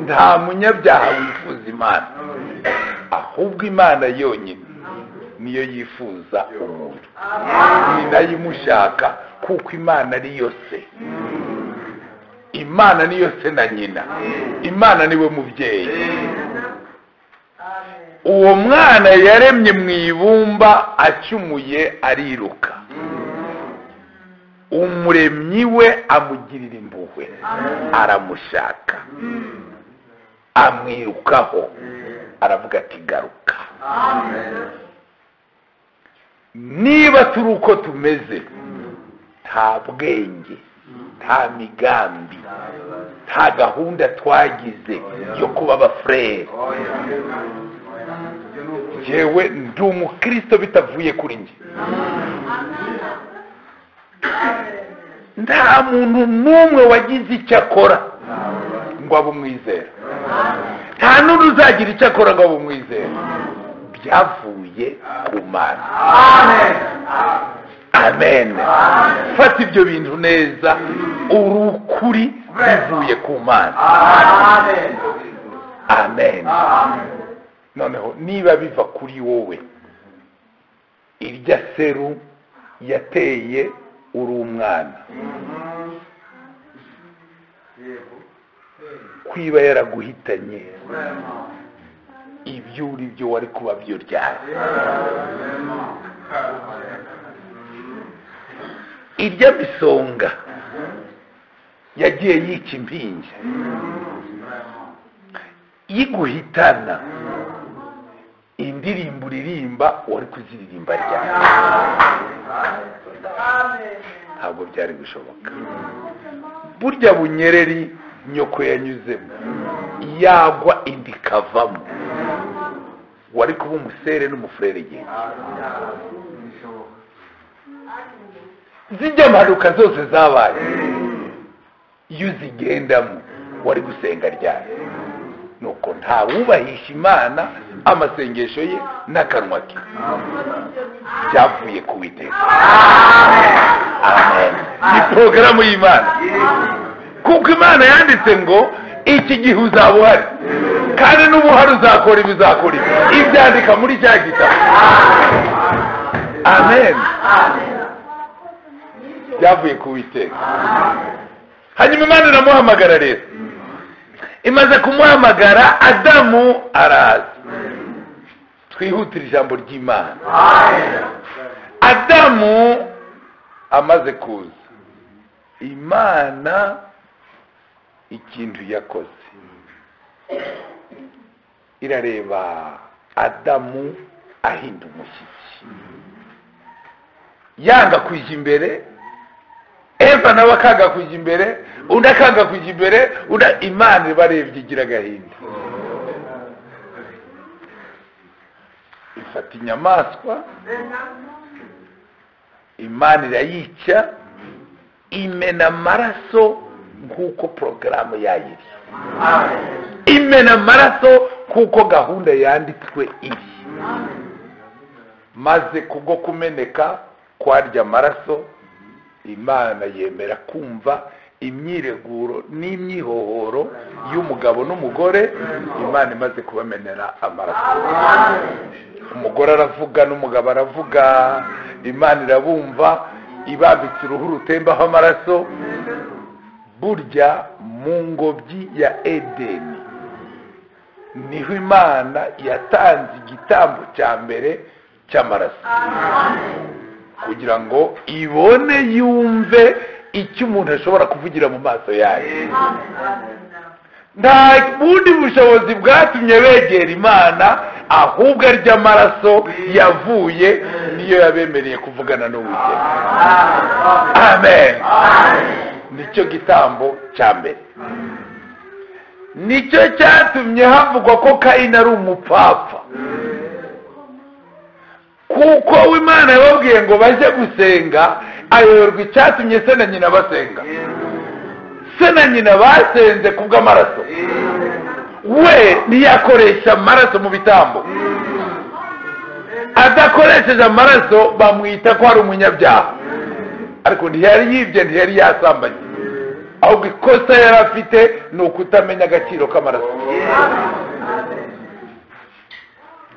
nta munyabyaha wifuza Imana, ahubwo Imana yonyine niyo yifuza umuntu, ni nayo imushaka, kuko Imana ari yose. Imana niyo se na nyina, Imana niwe mubyeyi. Uwo mwana yaremye mu ibumba acumuye ariruka, umuremyi we amugirira impuhwe, aramushaka, amwirukaho, aravuga ati garuka. Niba turi uko tumeze, nta bwenge, nta migambi, nta gahunda twagize yo kuba abafurere. Jewe ndi umukristo bitavuye kuri njye. Nta muntu n'umwe wagize icyo akora ngo abe umwizera, nta n'undi uzagira icyo akora ngo abe umwizera. Byavuye ku Mana. Amen. Fata ibyo bintu neza, urukuri bivuye ku Mana. Amen. Noneho niba biva kuri wowe, irya seru yateye uri umwana, kwiba yaraguhitanye, ibyo uri byo wari kuba byo ryari. Irya misonga yagiye yica impinja yiguhitana, indirimbo uririmba wari kuziririmba ryari? Ntabwo byari gushoboka. Burya bunyereri nyoko yanyuzemo yagwa indi ikavamo, wari kuba umusere n'umufurere igihe. Zijya mpanuka zose zabaye iyo uzigendamo wari gusenga ryari? Nuko nta wubahisha Imana amasengesho ye n'akanwa ke byavuye ku Uwiteka. Amen. Ni porogaramu y'Imana, kuko Imana yanditse ngo iki gihe uzaba uhari, kandi n'ubuhari uzakora ibi, uzakora ibi, ibyandika muri cya gitabo. Amen. Byavuye ku Uwiteka. Hanyuma Imana iramuhamagara rero, imaze kumuhamagara Adamu araza. Twihutire ijambo ry'Imana. Adamu amaze kuza, Imana ikintu yakoze, irareba Adamu ahinda umushyitsi, yanga kujya imbere, Eva nawe akanga kujya imbere, undi akanga kujya imbere, undi. Imana ibarebye igira agahinda, ifata inyamaswa, Imana irayica, imena amaraso nk'uko porogaramu yayo iri, imena amaraso kuko gahunda yanditswe iri. Maze kubwo kumeneka kwarya amaraso, Imana yemera kumva imyireguro n'imyihohoro y'umugabo n'umugore. Imana imaze kubamenera amaraso, umugore aravuga n'umugabo aravuga, Imana irabumva, ibambitse uruhu rutembaho amaraso. Burya mu ngobyi ya Edeni niho Imana yatanze igitambo cya mbere cy'amaraso, kugira ngo ibone yumve icyo umuntu ashobora kuvugira mu maso yayo. Nta bundi bushobozi bwatumye begera Imana, ahubwo arya amaraso yavuye niyo yabemereye kuvugana n'Uwiteka. Amen. Nicyo gitambo cya mbere, nicyo cyatumye havugwa ko Kayini ari umupfapfa, kuko Imana yababwiye ngo bajye gusenga, ayoberwa icyatumye se na nyina basenga. Se na nyina basenze kubw'amaraso, we ntiyakoresha amaraso mu bitambo. Adakoresheje amaraso bamwita ko ari umunyabyaha, ariko ntiyari yibye, ntiyari yasambanye, ahubwo ikosa yari afite ni ukutamenya agaciro k'amaraso.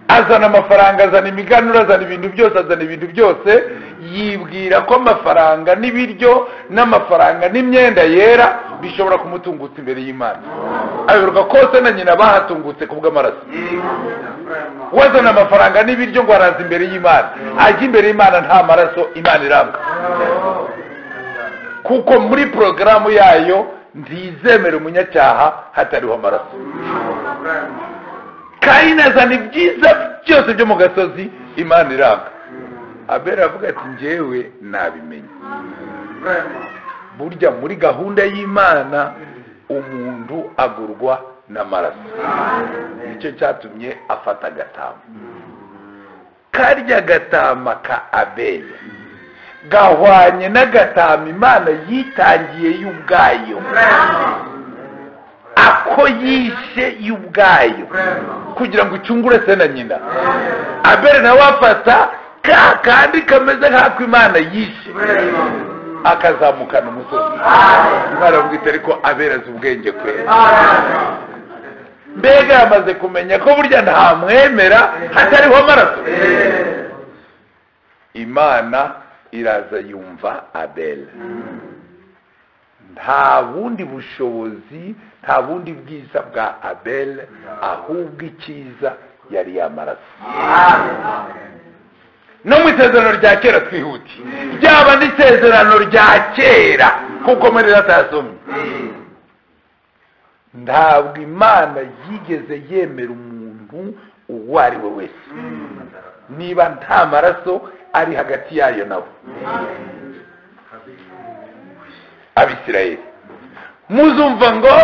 Azana amafaranga, azana imiganura, azana ibintu byose, azana ibintu byose, yibwira ko amafaranga n'ibiryo n'amafaranga n'imyenda yera bishobora kumutungutsa imbere y'Imana. Ayoberwa ko se na nyina bahatungutse kubw'amaraso. Wazana amafaranga n'ibiryo ngo araza imbere y'Imana, ajya imbere y'Imana nta maraso, Imana iranga, kuko muri porogaramu yayo ntizemera umunyacyaha hatariho amaraso. Kayini azana ibyiza byose byo mu gasozi, Imana iranga. Abeli avuga ati njyewe nabimenye. Burya muri gahunda y'Imana umuntu agurwa n'amaraso, nicyo cyatumye afata agatama. Karya gatama ka Abeli gahwanye n'agatama Imana yitangiye y'ubwayo, ako yishe y'ubwayo kugira ngo icungure se na nyina. Abeli nawe afata ka kandi kameze nk'ako Imana yishe, akazamukana umusozi. Imana avuga iti ariko Abeli azi ubwenge kwera, mbega yamaze kumenya ko burya ntamwemera hatariho amaraso. Imana iraza yumva Abeli. Nta bundi bushobozi, nta bundi bwiza bwa Abeli, ahubwo icyiza yari yamaraso. No mu isezerano rya kera twihuti, ryaba n'isezerano rya kera kuko muri ratasomye, ntabwo Imana yigeze yemera umuntu uwo ari we wese niba nta maraso ari hagati yayo nawe. Abisirayeli muzumva ngo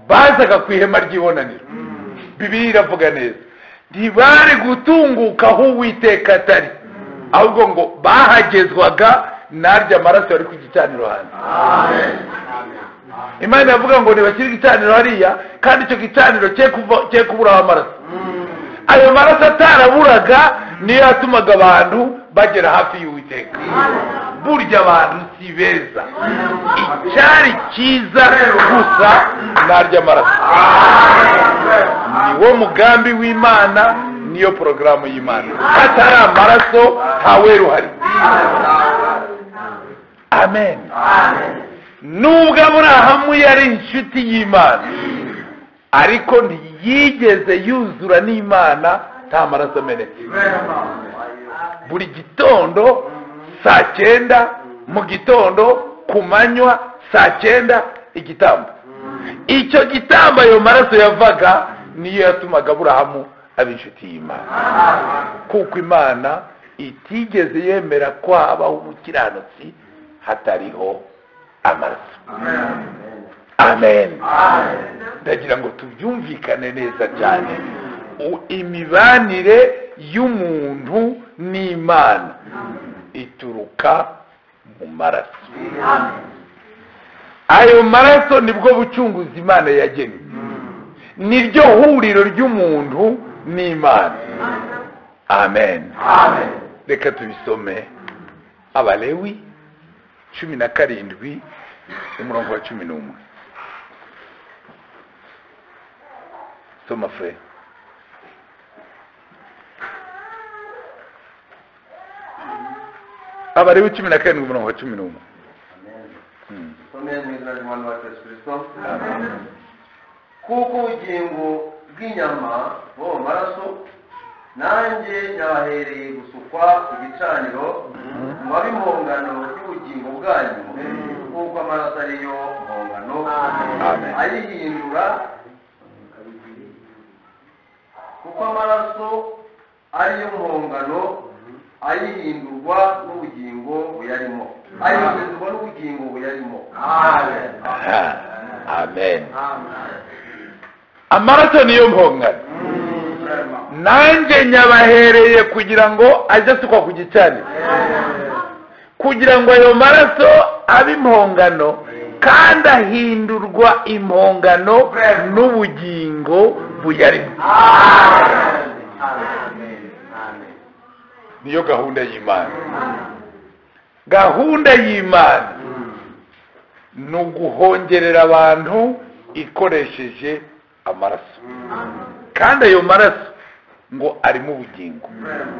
bazaga ku ihema ry'ibonaniro, Bibiliya iravuga neza, ntibari gutunguka aho Uwiteka atari, ahubwo ngo bahagezwaga narya amaraso yari ku gicaniro hanze. Imana iravuga ngo ntibashyire igicaniro hariya, kandi icyo gicaniro cye kuburaho amaraso. Ayo maraso ataraburaga niyo yatumaga abantu bagera hafi y'Uwiteka. Burya abantu si beza, icyari cyiza gusa narya amaraso. Niwo mugambi w'Imana, niyo porogaramu y'Imana. Hatari amaraso ntawe ruhari. Amen. Nubwo Aburahamu yari inshuti y'Imana, ariko ntiyigeze yuzura n'Imana nta maraso amenetse. Buri gitondo saa 9 mu gitondo, ku manywa saa 9 igitambo. Icyo gitambo ayo maraso yavaga niyo yatumaga Aburahamu abe inshuti y'Imana, kuko Imana itigeze yemera ko habaho umukiranutsi hatariho amaraso. Amen. Ndagira ngo tubyumvikane neza cyane. Imibanire y'umuntu n'Imana ituruka mu maraso. Ayo maraso nibwo bucunguzi Imana yagennye, niryo huriro ry'umuntu n'Imana. Amen. Reka tubisome. Abalewi 17 umurongo wa 11. Soma frère. Abalewi 17 umurongo wa 11. Kuko ubugingo bw'inyama bo maraso nanjye nyabahereye gusukwa ku gicaniro mu impongano y'ubugingo bwanyu, kuko amaraso ariyo mpongano ayihindura, kuko amaraso ariyo mpongano ayihindurwa n'ubugingo buyarimo, ayihindurwa n'ubugingo buyarimo. Amen. Amaraso niyo mpongano nanjye nyabahereye kugira ngo ajye asukwa ku gicaniro, kugira ngo ayo maraso abe impongano, kandi ahindurwa impongano n'ubugingo buyarimo. Niyo gahunda y'Imana. Gahunda y'Imana ni uguhongerera abantu ikoresheje amaraso, kandi ayo maraso ngo arimo ubugingo.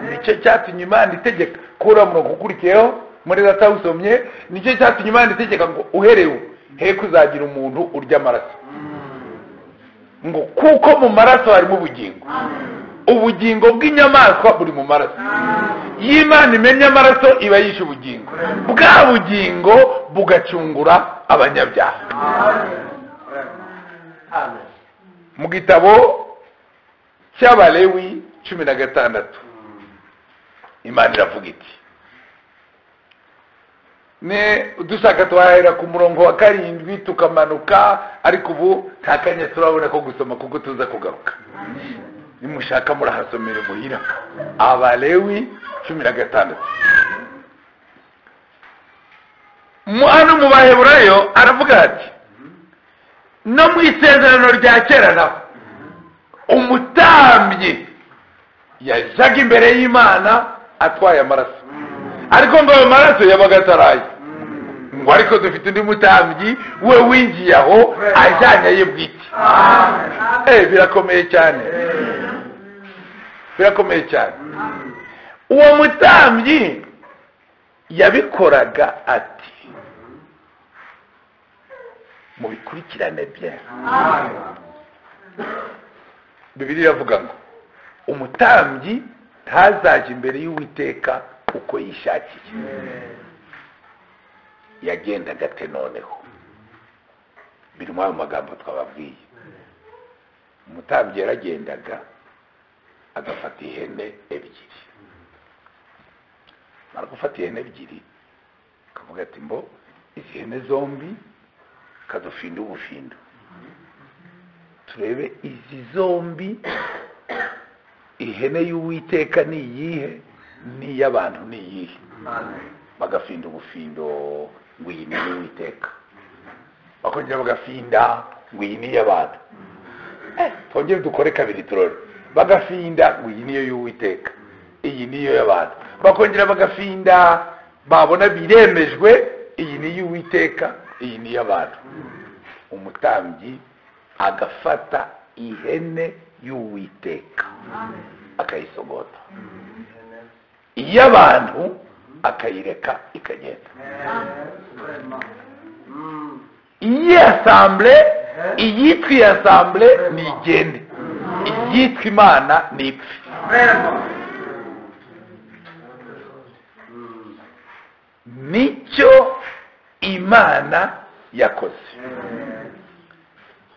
Nicyo cyatumye Imana itegeka kuri murongo ukurikiyeho muri zatawusomye, nicyo cyatumye Imana itegeka ngo uherewe he kuzagira umuntu urya amaraso, ngo kuko mu maraso harimo ubugingo. Ubugingo bw'inyamaswa buri mu maraso. Iyo Imana imennye amaraso iba yishe ubugingo, bwa bugingo bugacungura abanyabyaha. Mu gitabo cy'Abalewi 16 Imana iravuga iti, ne dushaka twahera ku murongo wa 7 tukamanuka, ariko ubu nta kanya turabona ko gusoma kuko tuza kugaruka. Nimushaka murahasomere muhira. Abalewi 16. Hano mu Baheburayo aravuga ati no mu isezerano rya kera naho umutambyi yajyaga imbere y'Imana atwaye amaraso, ariko ngo ayo maraso yabaga ataraye, ngo ariko dufite undi mutambyi we winjiye aho ajyanye aye bwite. Birakomeye cyane, birakomeye cyane. Uwo mutambyi yabikoraga ati mubikurikirane bien. Bibiliya iravuga ngo umutambyi ntazajya imbere y'Uwiteka uko yishakiye. Yagendaga ate noneho? Birimo ayo magambo twababwiye. Umutambyi yaragendaga agafata ihene ebyiri, mara gufata ihene ebyiri akavuga ati mbo izi hene zombi kadufinda ubufindo, turebe izi zombi ihene y'Uwiteka ni iyihe n'iy'abantu ni iyihe. Bagafinda ubufindo ngo iyi ni iy'Uwiteka, bakongera bagafinda ngo iyi ni iy'abantu. Twongere dukore kabiri turore. Bagafinda ngo iyi niyo y'Uwiteka, iyi niyo y'abantu. Bakongera bagafinda, babona biremejwe, iyi ni iy'Uwiteka, iyi ni iy'abantu. Umutambyi agafata ihene y'Uwiteka akayisogota, iy'abantu akayireka ikagenda. Iyi assemble, iyitwa iyi assemble nigende, iyitwa Imana nipfe. Nicyo Imana yakoze.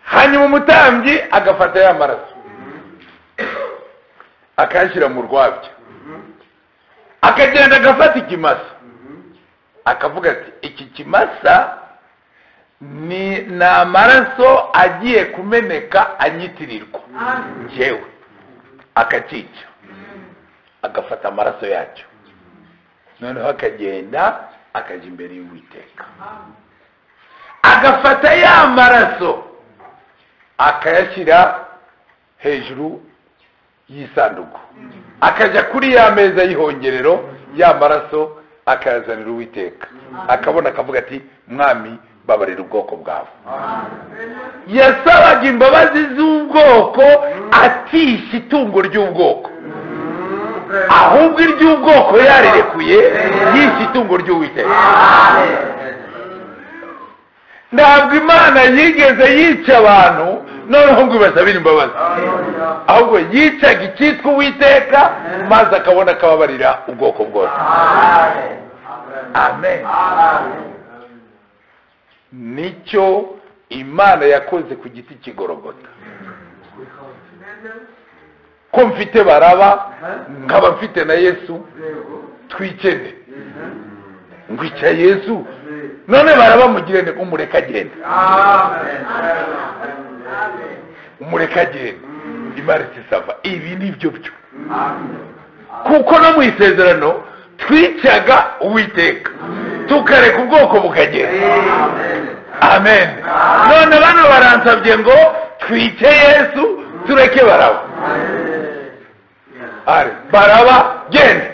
Hanyuma umutambyi agafata ya maraso Akayashyira mu rwabya, akagenda agafata ikimasa, akavuga ati iki kimasa ni amaraso agiye kumeneka anyitirirwa njyewe, akakica, agafata amaraso yacyo, noneho akagenda akajya imbere y'Uwiteka, agafata ya maraso akayashyira hejuru y'isanduku, akajya kuri ya meza y'ihongerero, ya maraso akayazanira Uwiteka, akabona akavuga ati mwami babarira ubwoko bwawe. Yasabaga imbabazi z'ubwoko atisha itungo ry'ubwoko, ahubwo iry'ubwoko yarirekuye yishe itungo ry'Uwiteka. Ntabwo Imana yigeze yica abantu noneho ngo ibasabire imbabazi, ahubwo yicaga icyitwa Uwiteka maze akabona akababarira ubwoko bwose. Amen. Nicyo Imana yakoze ku giti cy'Igorogota. Ko mfite Baraba nkaba mfite na Yesu, twikene ngwica Yesu, none Baraba mugirene, umureka agenda, umureka agenda. Imana isaba ibi nibyo byo, kuko no mu isezerano twicaga Uwiteka tukareka ubwoko bukagenda. Amen. None bano baransabye ngo twice Yesu tureke Baraba. Are Baraba genda,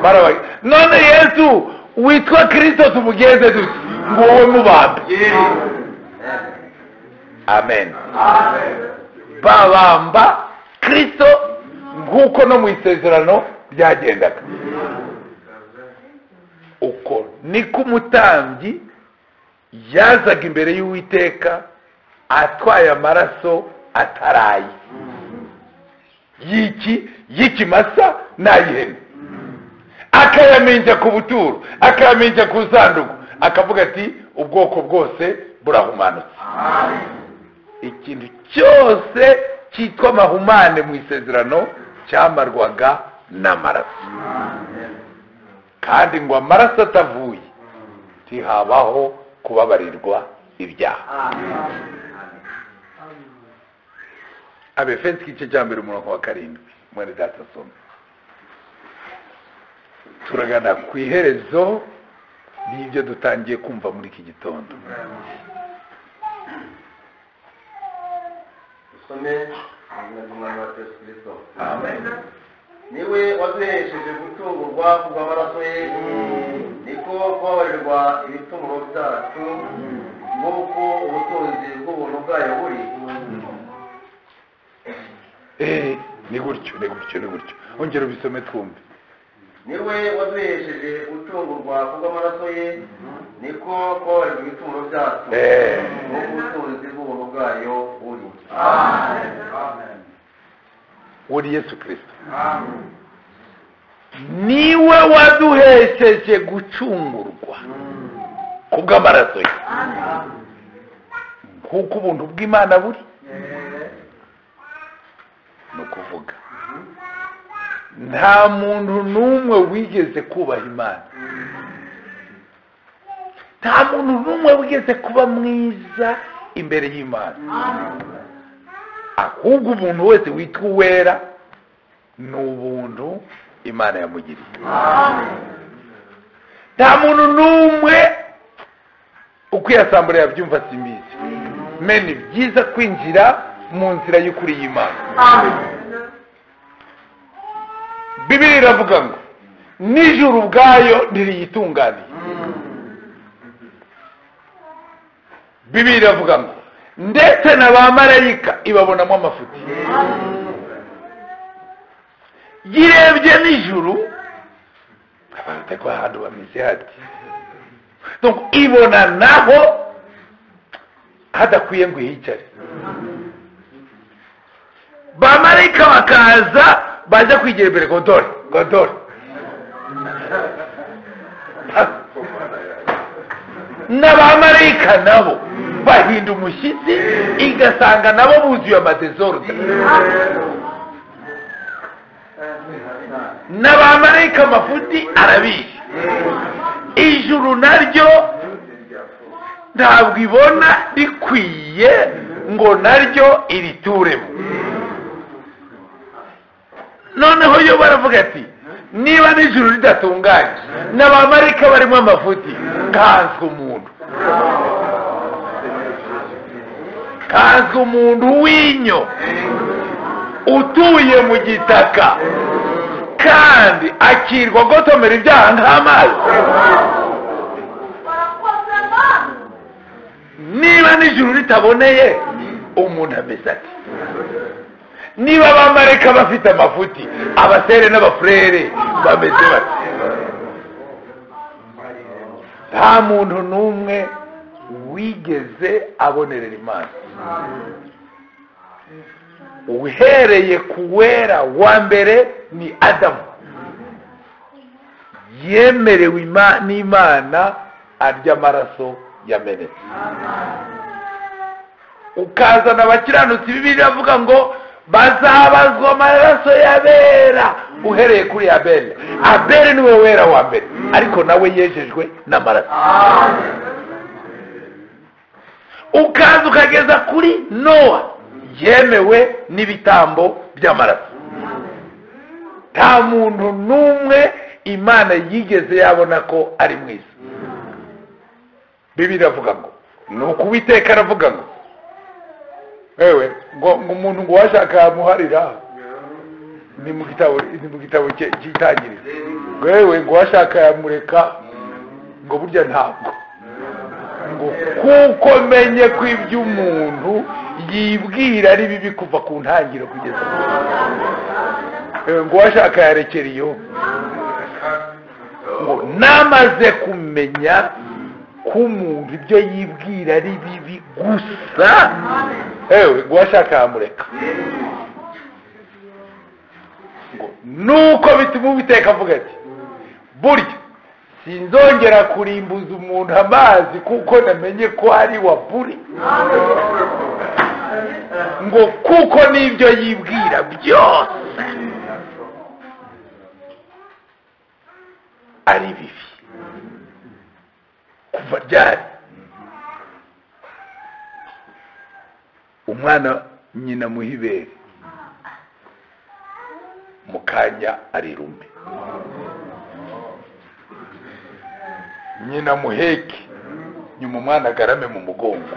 Baraba. None Yesu witwa Kristo tumugeze dute ngo wowe mubambe. Amen. Babamba Kristo nk'uko no mu isezerano byagendaga. Uko niko umutambyi yazaga imbere y'Uwiteka atwaye amaraso ataraye y'iki y'ikimasa n'ay'ihene, akayaminja ku buturo, akayaminja ku sanduku, akavuga ati ubwoko bwose burahumanutse. Ikintu cyose cyitwa amahumane mu isezerano cyamarwaga n'amaraso, kandi ngo amaraso atavuye ntihabaho kubabarirwa ibyaha. Abefeso igice cya 1 umurongo wa 7, mwene data soma. Turagana ku iherezo n'ibyo dutangiye kumva muri iki gitondo. Usome Amen. Niwe waduhesheje gucungurwa kubw'amaraso ye, niko kubabarirwa ibicumuro byacu, nk'uko ubutunzi bw'ubuntu bwayo buri. Ni gutyo, ni gutyo, ni gutyo. Ongera ubisome twumve. Niwe waduhesheje gucungurwa kubw'amaraso ye, niko kubabarirwa ibicumuro byacu, nk'uko ubutunzi bw'ubuntu bwayo buri. Amen. Uri Yesu Kristo. Niwe waduhesheje gucungurwa kubw'amaraso ye, nk'uko ubuntu bw'Imana buri. Ni ukuvuga nta muntu n'umwe wigeze kubaha Imana, nta muntu n'umwe wigeze kuba mwiza imbere y'Imana, ahubwo umuntu wese witwa uwera ni ubuntu Imana yamugiriye. Nta muntu n'umwe uko iyasambura yabyumva simbizi. Meni byiza kwinjira mu nzira y'ukuri y'Imana. Bibiliya iravuga ngo nijuru ubwayo ntiriyitunganiye. Bibiliya iravuga ngo ndetse na ba marayika ibabonamo amafuti. Yirebye nijuru abantu ahantu bameze hati, donc ibona naho hadakwiye ngo ihicare. Ba marayika bakaza bajya kwigira imbere ngo dore, ngo dore. N'abamarayika nabo bahinda umushyitsi, igasanga nabo buzuye amadesordre. N'abamarayika amafuti arabizi. Ijuru naryo ntabwo ibona rikwiye ngo naryo irituremo. Noneho yo baravuga ati niba n'ijuru ridatunganye n'abamarayika barimo amafuti, nkanswe umuntu, nkanswe umuntu w'inyo utuye mu gitaka kandi akirwa gotomera ibyaha nk'amazi. Niba n'ijuru ritaboneye umuntu ameze ati, niba abamarayika bafite amafuti, abasere n'abafurere bameze bati. Nta muntu n'umwe wigeze abonerera Imana. Uhereye ku wera wa mbere ni Adamu, yemerewe n'Imana arya amaraso yamenetse. Ukazana abakiranutsi, Bibiliya iravuga ngo bazabazwa amaraso y'abera, uhereye kuri Abeli. Abeli niwe wera wa mbere, ariko nawe yejejwe n'amaraso. Ukaza ukageza kuri Nowa, yemewe n'ibitambo by'amaraso. Nta muntu n'umwe Imana yigeze yabona ko ari mwiza. Bibiliya iravuga ngo nuko Uwiteka aravuga ngo ewe ngo umuntu ngo washaka yamuharira, ni mu gitabo cy'Itangiriro. Ngo ewe ngo washaka yamureka, ngo burya ntabwo, ngo kuko menye ko iby'umuntu yibwira ari bibi kuva ku ntangiriro kugeza ngo washaka yarekera iyo, ngo namaze kumenya ko umuntu ibyo yibwira ari bibi gusa, ewe ngo washaka yamureka. Ngo nuko bituma Uwiteka avuga ati burya sinzongera kurimbuza umuntu amazi kuko namenye ko ari wa buri, ngo kuko n'ibyo yibwira byose ari bibi kuva ryari. Umwana nyina muhibere mukanya arirume, nyina muheke nyuma umwana agarame mu mugongo.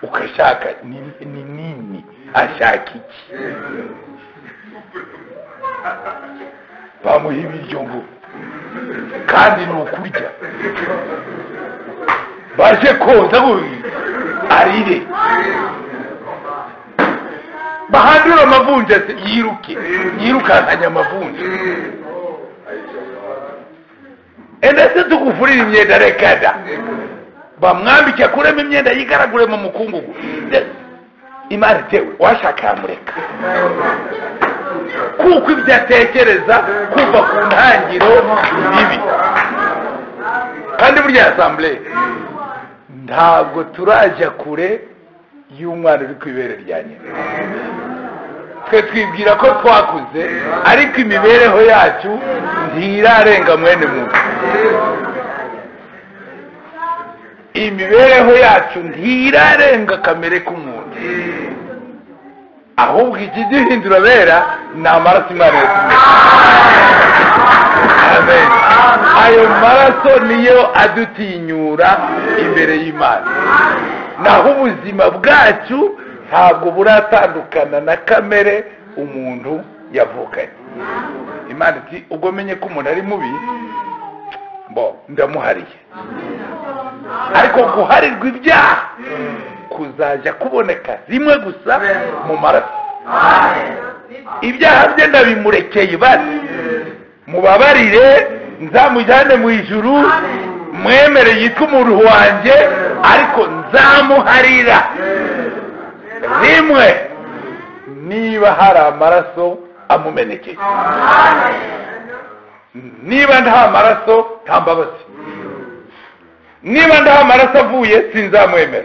Ukashaka ni nini, ashaka iki? Bamuha ibiryo ngo kandi ni ukurya, baje koza ngo arire, bahandura amavunja yiruke, yirukankanya amavunja. Ndetse tugufurira imyenda rekada, bamwambike akuremo imyenda yigaragure mu mukungugu. Imana itewe washaka yamureka, kuko ibyo atekereza kuva ku ntangiriro bibi. Kandi burya assemblée ntabwo turajya kure y'umwana uri ku ibere rya nyina. Twe twibwira ko twakuze, ariko imibereho yacu ntirarenga mwene muntu. Imibereho yacu ntirarenga kamere k'umuntu, ahubwo ikiduhindura bera ni amaraso Imana yatumye. Amen. Ayo maraso niyo adutinyura imbere y'Imana. Naho ubuzima bwacu ntabwo buratandukana na kamere umuntu yavukanye. Imana iti ubwo menye ko umuntu ari mubi, bo ndamuhariye. Ariko guharirwa ibyaha kuzajya kuboneka rimwe gusa mu maraso. Ibyaha bye ndabimurekeye, basi mubabarire, nzamujyane mu ijuru, mwemere yitwa umuntu wanjye, ariko nzamuharira rimwe niba hari amaraso amumenekeye. Niba nta maraso nta mbabazi. Niba ndaha amaraso avuye sinzamwemera,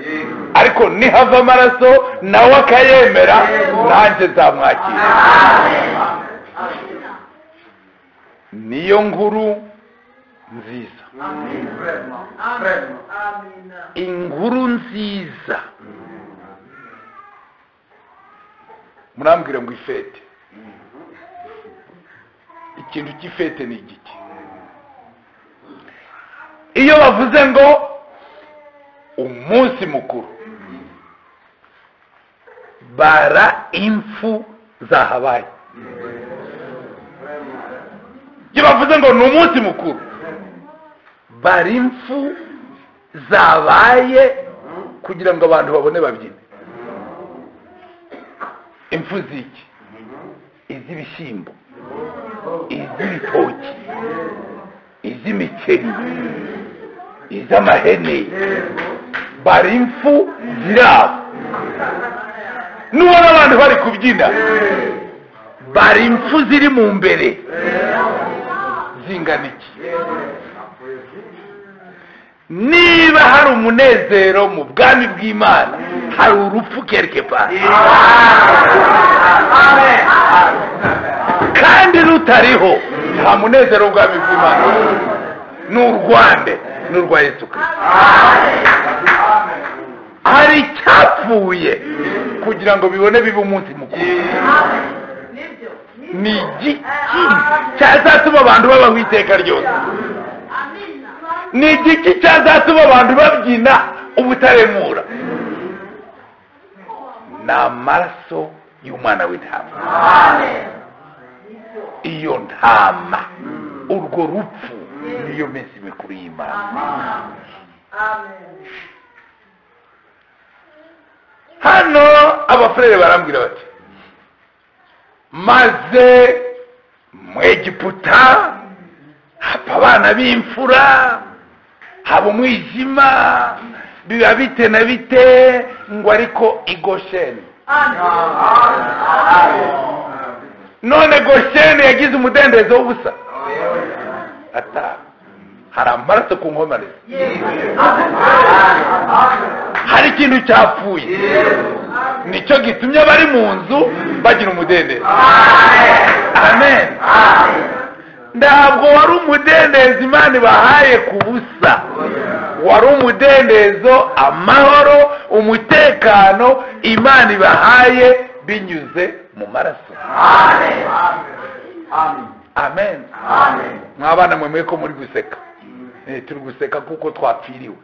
ariko nihava amaraso nawe akayemera nanjye nzamwakira. Niyo nkuru nziza, inkuru nziza. Murambwira ngo ifete, ikintu cy'ifete ni igiki? Iyo bavuze ngo umunsi mukuru, bara impfu zahabaye. Iyo bavuze ngo ni umunsi mukuru, bara impfu zabaye kugira ngo abantu babone babyine. Impfu ziki? Iz'ibishyimbo, iz'ibitoki, iz'imiceri, iz'amahene. Bari impfu zirabo. Nubona abantu bari kubyina, bari impfu ziri mu mbere zingana iki? Niba hari umunezero mu bwami bw'Imana, hari urupfu quelque part, kandi rutariho nta munezero w'ubwami bw'Imana. Ni urwande, ni urwa Yesu Kristo. Hari icyapfuye kugira ngo bibone bibe umunsi mukuru. Ni igiki cyazatuma abantu babaho iteka ryose? Ni igiki cyazatuma abantu babyina ubutaremura? Ni amaraso y'umwana w'intama. Iyo ntama, urwo rupfu niyo minsi mikuru y'Imana. Hano abafurere barambwira bati maze mu Egiputa hapfa abana b'imfura, haba umwijima, biba bite na bite, ngo ariko i Gosheni. None Gosheni yagize umudendezo w'ubusa? Ata, hari amaraso ku nkomane, hari ikintu cyapfuye, nicyo gitumye abari mu nzu bagira umudendezo. Amen. Ntabwo wari umudendezo Imana ibahaye ku busa, wari umudendezo, amahoro, umutekano Imana ibahaye binyuze mu maraso. Amen. Mwabana mwe ko muri guseka, turi guseka kuko twapfiriwe.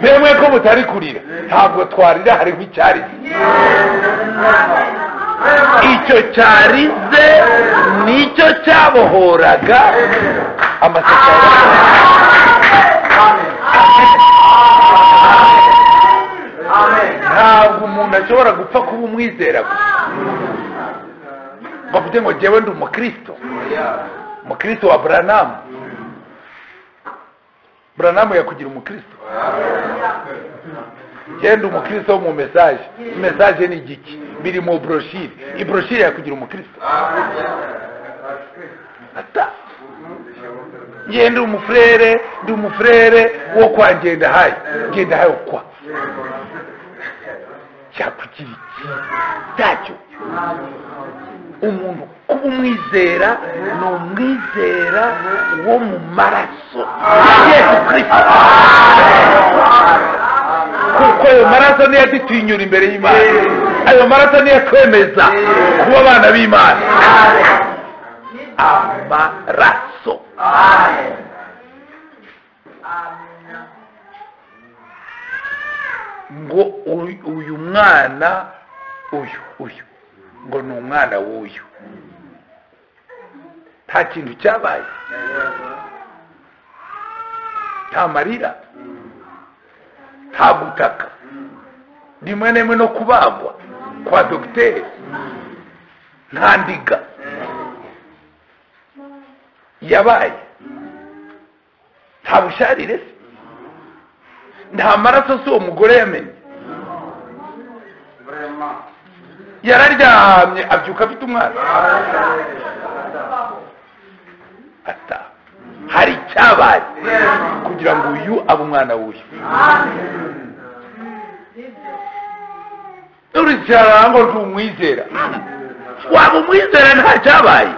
Mwemwe ko mutari kurira, ntabwo twarira, hariho icyarize. Icyo cyarize nicyo cyabohoraga amasaka. Ntabwo umuntu ashobora gupfa kuba umwizera gusa bavuge ngo jyewe ndi umukristo, umukristo wa Branham. Branham yakugira umukristo? Genda umukristo wo mu message. Message ni igiki? Biri mu brochure. Ibroshire yakugira umukristo? Ata. Ngenda umufrere, ndi umufrere wo kwa Ngendahayo. Ngendahayo kwa cyakugira iki? Tacyo. Umuntu kuba umwizera ni umwizera wo mu maraso Yesu Kristo, kuko ayo maraso niyo adutinyura imbere y'Imana, ayo maraso niyo atwemeza kuba abana b'Imana. Amaraso. Ngo uyu mwana uyu ngo ni umwana w'uyu, nta kintu cyabaye, nta marira, nta gutaka, rimwe na rimwe no kubagwa kwa dogiteri, nta ndiga yabaye, nta busharire se, nta maraso se uwo mugore yamenye. Yararyamye abyuka afite umwana. Ata, Hari icyabaye kugira ngo uyu abe umwana w'uyu. Uricara ngo ndi umwizera, waba umwizera nta cyabaye,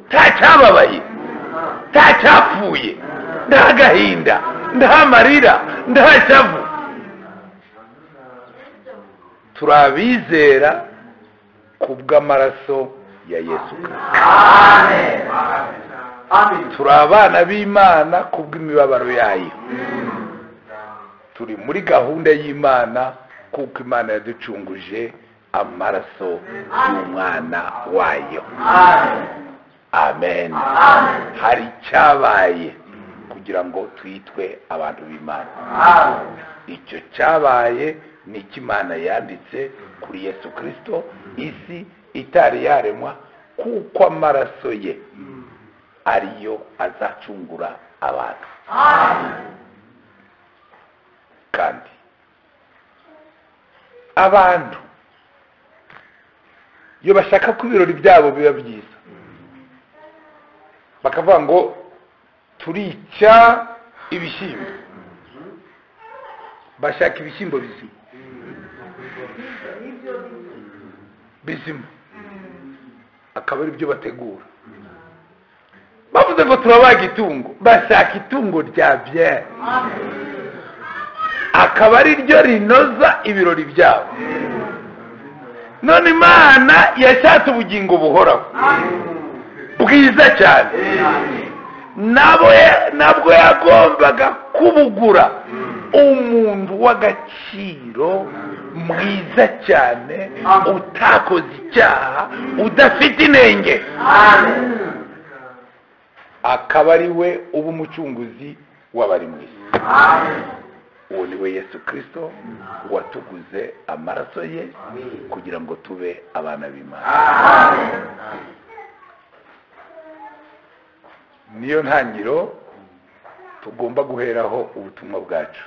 nta cyababaye, nta cyapfuye, nta gahinda, nta marira, nta cyavu. Turabizera kubw'amaraso ya Yesu Kristo. Turi abana b'Imana kubw'imibabaro yayo. Turi muri gahunda y'Imana kuko Imana yaducunguje amaraso y'umwana wayo. Amen. Hari cyabaye kugira ngo twitwe abantu b'Imana. Icyo cyabaye ni Imana yanditse kuri Yesu Kristo isi itari yaremwa, kuko amaraso ye ariyo azacungura abantu. Kandi abantu iyo bashaka ko ibirori byabo biba byiza bakavuga ngo turica ibishyimbo, bashaka ibishyimbo bizima bizima, akaba ari byo bategura. Bavuze ngo turabaga itungo, bashaka itungo rya bien, akaba ari ryo rinoza ibirori byabo. None Imana yashatse ubugingo buhoraho bwiza cyane, nabwo yagombaga kubugura umuntu w'agaciro mwiza cyane, utakoze icyaha, udafite inenge, akaba ari we uba umucunguzi w'abari mu isi. Uwo ni we Yesu Kristo watuguze amaraso ye kugira ngo tube abana b'Imana. Niyo ntangiro tugomba guheraho ubutumwa bwacu.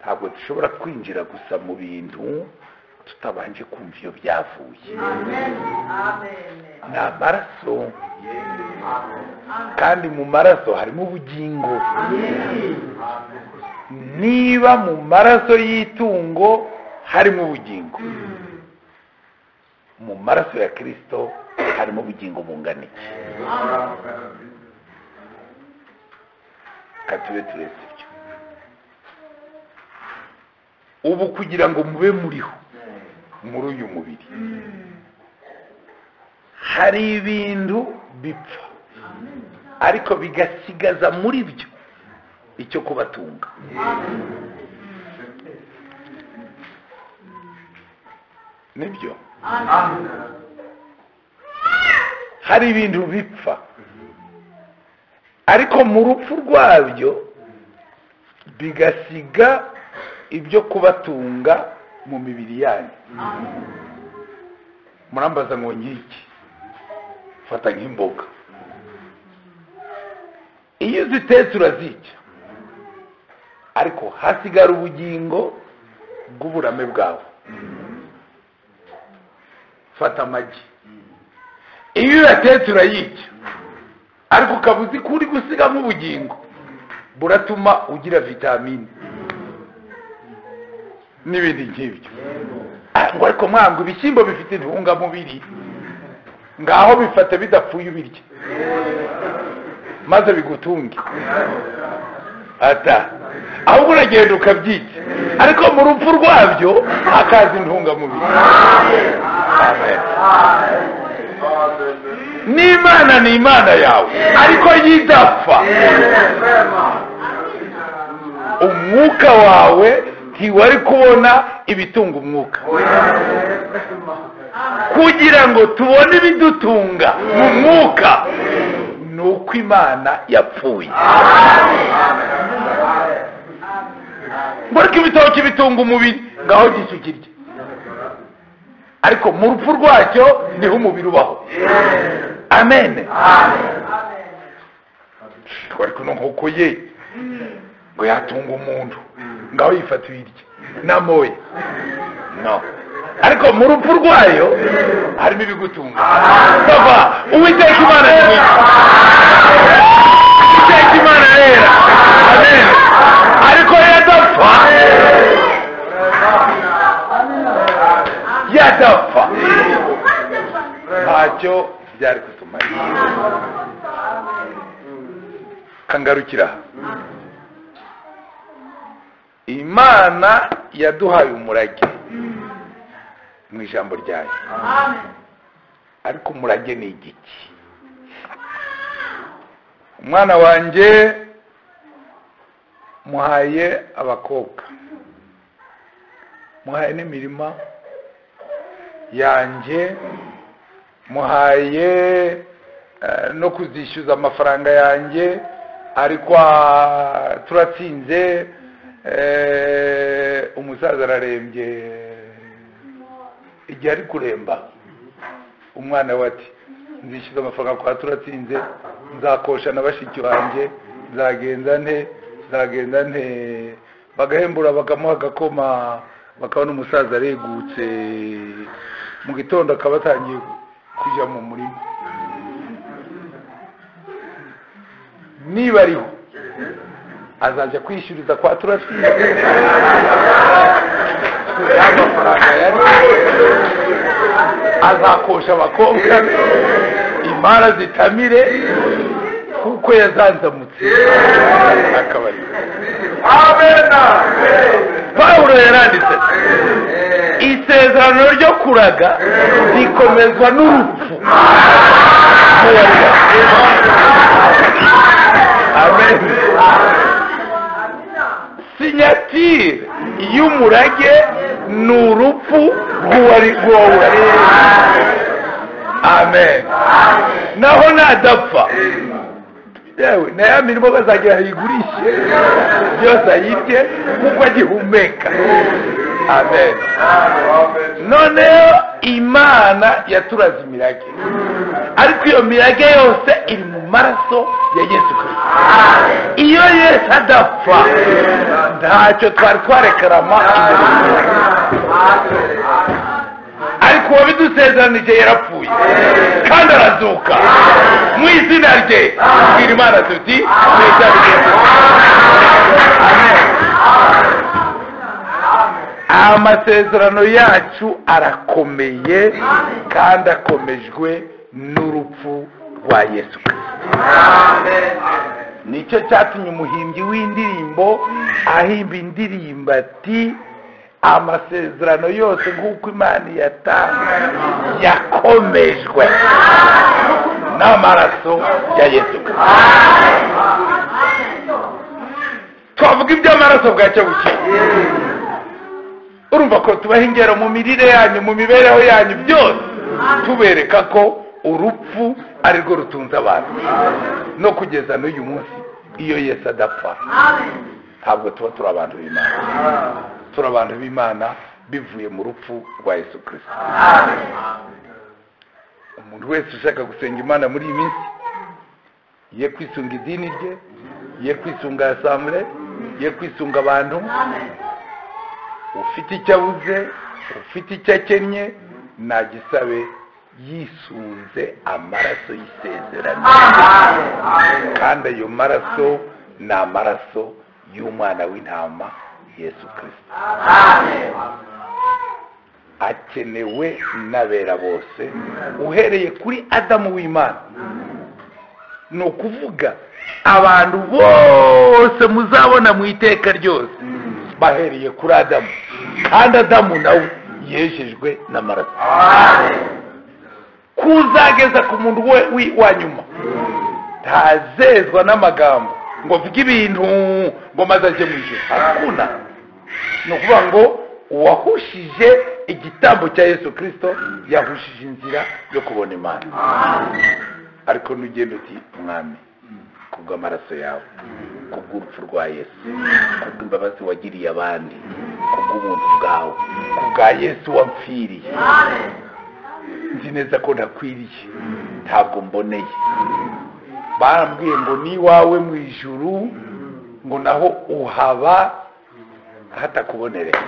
Ntabwo dushobora kwinjira gusa mu bintu tutabanje kumva iyo byavuye. Ni amaraso, kandi mu maraso harimo ubugingo. Niba mu maraso y'itungo harimo ubugingo, mu maraso ya Kristo harimo ubugingo bungana iki? Katube turetse ibyo. Ubu kugira ngo mube muriho muri uyu mubiri, hari ibintu bipfa ariko bigasigaza muri byo icyo kubatunga. Nibyo, hari ibintu bipfa ariko mu rupfu rwabyo bigasiga ibyo kubatunga mu mibiri yanyu. Murambaza ngo nkiki? Fata nk'imboga, iyo uzitetse urazica, ariko hasigara ubugingo bw'uburame bwawe. Fata amagi, iyo uyatetse urayica, ariko ukaba uzi ko uri gusigamo ubugingo buratuma ugira vitamine n'ibindi nk'ibyo. Ngo ariko mwangu ibishyimbo bifite intungamubiri, ngaho bifate bidapfuye ubirye maze bigutunge. Ata ahubwo uragenda ukabyica, ariko mu rupfu rwabyo hakaza intungamubiri. Amen. N'Imana ni Imana yawe, ariko yidapfa. Umwuka wawe ntiwari kubona ibitunga umwuka. Kugira ngo tubone ibidutunga mu mwuka ni uko Imana yapfuye. Ngo ibitoki bitunga umubiri, ngaho gisukirye, ariko mu rupfu rwacyo niho umubiri ubaho. Amen. Ariko nk'uko ye ngo yatunga umuntu, ngaho yifata uyirye namoye no, ariko mu rupfu rwayo harimo ibigutunga. Baba Uwiteka Imana ni mwiza. Iteka Imana rera. Amen. Ariko yadapfa, yadapfa ntacyo byari kutumarira. Kangarukira, Imana yaduhaye umurage mu ijambo ryayo. Ariko umurage ni igiki? Umwana wanjye muhaye abakobwa, muhaye n'imirima yanjye, muhaye no kuzishyuza amafaranga yanjye, ariko turatsinze. Umusaza ararembye, igihe ari kuremba umwana we ati nzishyuza amafaranga kwa turatsinze, nzakosha na bashiki banjye, nzagenza nte, nzagenda nte. Bagahembura bakamuha agakoma, bakabona umusaza aregutse, mu gitondo akaba atangiye kujya mu murima. Niba ariho azajya kwishyuriza kwa turatsinze amafaranga yari, azakosha abakobwa imara zitamire kuko yazanzamutse akabari. Amen. Pawulo yaranditse isezerano ryo kuraga rikomezwa n'urupfu. Amen. Sinyatire y'umurage ni urupfu rw'uwari rw'uwo. Amen. Naho nadapfa, yewe na ya mirimo bazagira ayigurishe byose ayirye kuko agihumeka. Amen. Noneho Imana yaturaze imirage, ariko iyo mirage yose iri mu maraso ya Yesu Kristo. Iyo Yesu adapfa ntacyo twari twarekarama imbere, ariko uwabidusezeranije yarapfuye kandi arazuka. Mu izina rye tubwira Imana tuti amen. Amasezerano yacu arakomeye kandi akomejwe n'urupfu rwa Yesu Kristo. Nicyo cyatumye umuhimbyi w'indirimbo ahimba indirimbo ati amasezerano yose nk'uko Imana yatanga yakomejwe n'amaraso ya Yesu Kristo. Twavuga iby'amaraso bwacyo buke. Urumva ko tubaha ingero mu mirire yanyu, mu mibereho yanyu, byose tubereka ko urupfu ari rwo rutunze abantu. No kugeza n'uyu munsi iyo Yesu adapfa ntabwo tuba turi abantu b'Imana. Turi abantu b'Imana bivuye mu rupfu rwa Yesu Kristo. Umuntu wese ushaka gusenga Imana muri iyi minsi ye kwisunga idini rye, ye kwisunga asamble, ye kwisunga abantu, ufite icyo abuze, ufite icyo akennye, nagisabe yisunze amaraso y'isezerano. Kandi ayo maraso ni amaraso y'umwana w'intama Yesu Kristo. Akenewe n'abera bose uhereye kuri Adamu w'Imana. Ni ukuvuga abantu bose muzabona mu iteka ryose bahereye kuri Adamu, kandi Adamu nawe yejejwe n'amaraso kuzageza ku muntu we wa nyuma. Ntazezwa n'amagambo ngo avuge ibintu ngo maze ajye mu ijuru. Hakuna. Ni ukuvuga ngo uwahushije igitambo cya Yesu Kristo yahushije inzira yo kubona Imana. Ariko nugenda uti mwami, kubw'amaraso yawe, kubw'urupfu rwa Yesu, kubw'imbabazi wagiriye abandi, kubw'ubuntu bwawe, kubwa Yesu wamfiriye, nzi neza ko ntakwiriye, ntabwo mboneye. Barambwiye ngo ni iwawe mu ijuru, ngo naho uhaba hatakubonereye,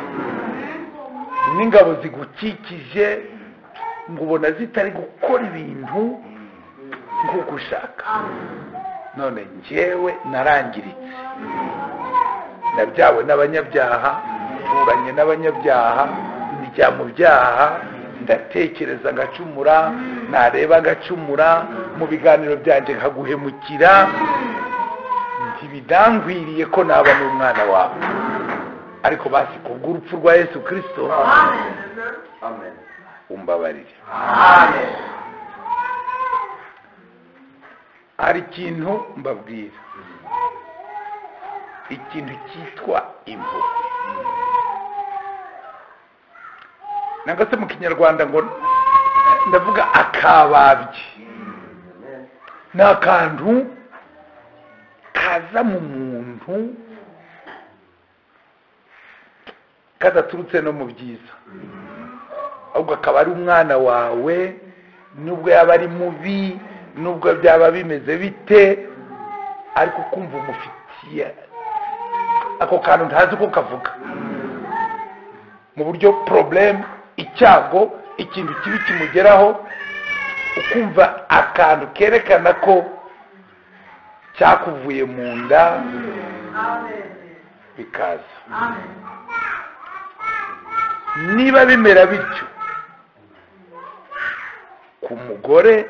n'ingabo zigukikije ngo ubona zitari gukora ibintu nk'uko ushaka. None njyewe narangiritse, nabyawe n'abanyabyaha, nturanye n'abanyabyaha, njya mu byaha, ndatekereza ngacumura, nareba ngacumura, mu biganiro byanjye nkaguhemukira, ntibidangwiriye ko naba n'umwana wawe. Ariko basi kubw'urupfu rwa Yesu Kristo, Amen. Umbabarire. Amen. Hari ikintu mbabwira, ikintu cyitwa impuhwe, nangwa se mu Kinyarwanda ngo ndavuga akababye, ni akantu kaza mu muntu kadaturutse no mu byiza, ahubwo akaba ari umwana wawe, nubwo yaba ari mubi, nubwo byaba bimeze bite, ariko kumva umufitiye ako kantu ntazi uko kavuga, mu buryo problème, icyago, ikintu kibi kimugeraho, ukumva akantu kerekana ko cyakuvuye mu nda, bikaza. Niba bimera bityo ku mugore,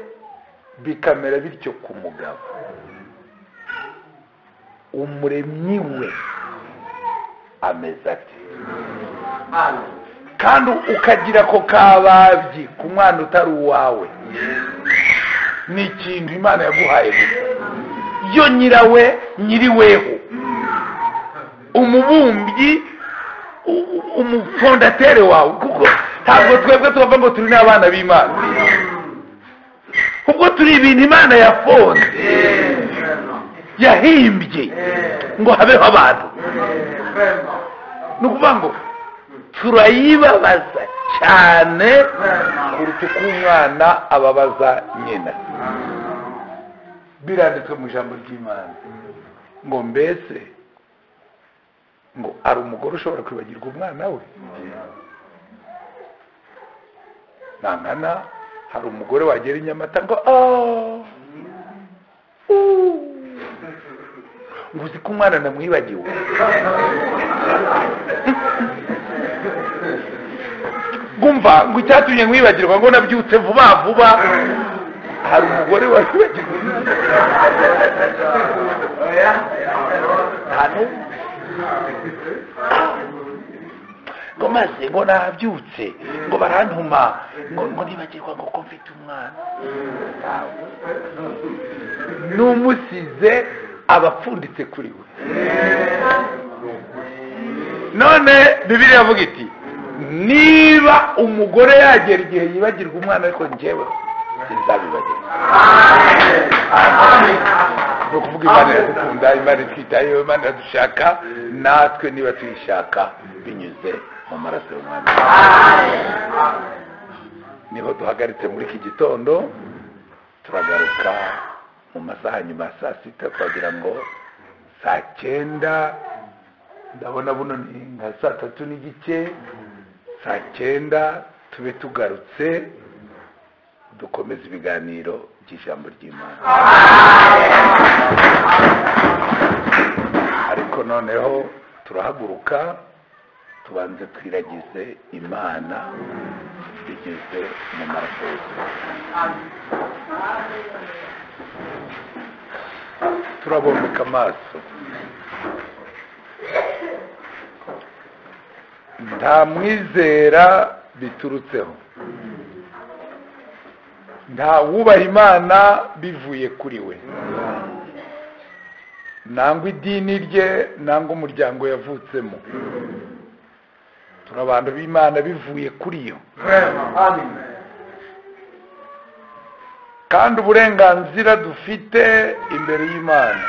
bikamera bityo ku mugabo, umuremyi we ameze ate? Kandi ukagira ko kababyi ku mwana utari uwawe, ni ikintu Imana yaguhaye gusa, yo nyirawe, nyiriweho, umubumbyi, umufondatere wawe. Kuko ntabwo twebwe tubavuga ngo turi n'abana b'Imana, ubwo turi ibintu Imana yafonze, yahimbye ngo habeho abantu. Ni ukuvuga ngo turayibabaza cyane kuruta uko umwana ababaza nyina. Biranditswe mu ijambo ry'Imana ngo mbese ngo ari umugore ushobora kwibagirwa umwana we? Nangana hari umugore wagera i Nyamata ngo ngo uzi ko umwana namwibagiwe, ngumva ngo icyatumye nkwibagirwa ngo nabyutse vuba vuba. Hari umugore wakwibagirwa? Nta n'umwe. Ngo maze ngo nabyutse ngo barantuma ngo nibagirwa ngo ko mfite umwana. N'umusize abapfunditse kuri we. None Bibiliya avuga iti niba umugore yagera igihe yibagirwa umwana, ariko njyewe sinzabibagirwa. Ni ukuvuga Imana iradukunda, Imana itwitayeho, Imana iradushaka, natwe niba tuyishaka binyuze mu maraso y'umwana. Niho duhagaritse muri iki gitondo, turagaruka mu masaha nyuma ya saa 6, twagira ngo saa 9, ndabona buno ni nka saa 3:15, saa 9 tube tugarutse dukomeza ibiganiro by'ijambo ry'Imana. Ariko noneho turahaguruka tubanze twiragize Imana binyuze mu maraso Yesu. Turabomeka amaso. Nta mwizera biturutseho, nta wubaha Imana bivuye kuri we, nangwa idini rye, nangwa umuryango yavutsemo. Turi abantu b'Imana bivuye kuri yo, kandi uburenganzira dufite imbere y'Imana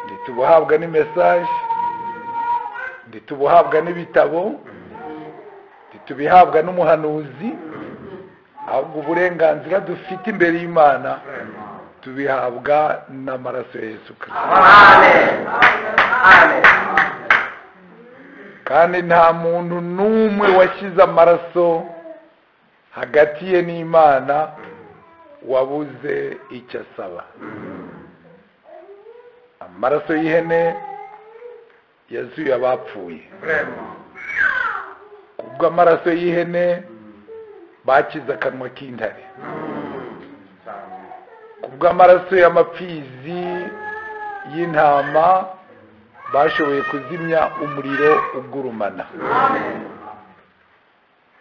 ntitubuhabwa n'imesaje, ntitubuhabwa n'ibitabo, ntitubihabwa n'umuhanuzi, ahubwo uburenganzira dufite imbere y'Imana tubihabwa n'amaraso ya Yesu Kristo. Kandi nta muntu n'umwe washyize amaraso hagati ye n'Imana wabuze icyo asaba. Amaraso y'ihene yazuye abapfuye. Kubw'amaraso y'ihene bakize akanwa k'intare. Kubw'amaraso y'amapfizi y'intama bashoboye kuzimya umuriro ugurumana.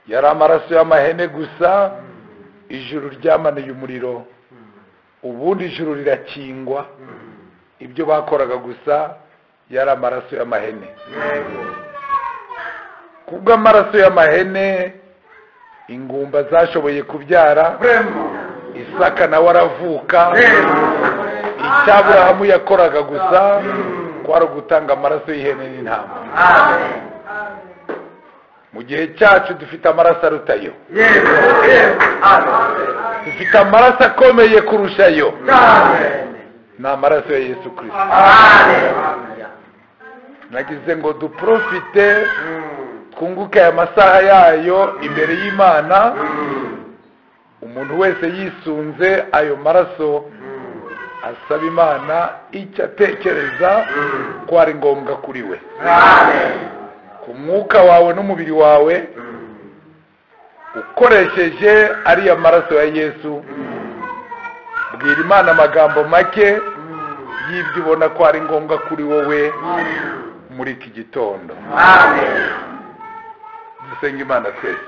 Yari amaraso y'amahene gusa, ijuru ryamanuye umuriro, ubundi ijuru rirakingwa. Ibyo bakoraga gusa yari amaraso y'amahene. Kubw'amaraso y'amahene ingumba zashoboye kubyara, Isaka nawe aravuka. Icyo Aburahamu yakoraga gusa kwari ugutanga amaraso y'ihene n'intama. Mu gihe cyacu dufite amaraso arutayo, dufite amaraso akomeye kurushayo, ni amaraso ya Yesu Kristo. Nagize ngo duprofite twunguke aya masaha yayo imbere y'Imana. Umuntu wese yisunze ayo maraso asaba Imana icyo atekereza ko ari ngombwa kuri we, ku mwuka wawe n'umubiri wawe, ukoresheje ariya maraso ya Yesu. Bwira Imana amagambo make y'ibyo ubona ko ari ngombwa kuri wowe muri iki gitondo. Dusenga Imana twese.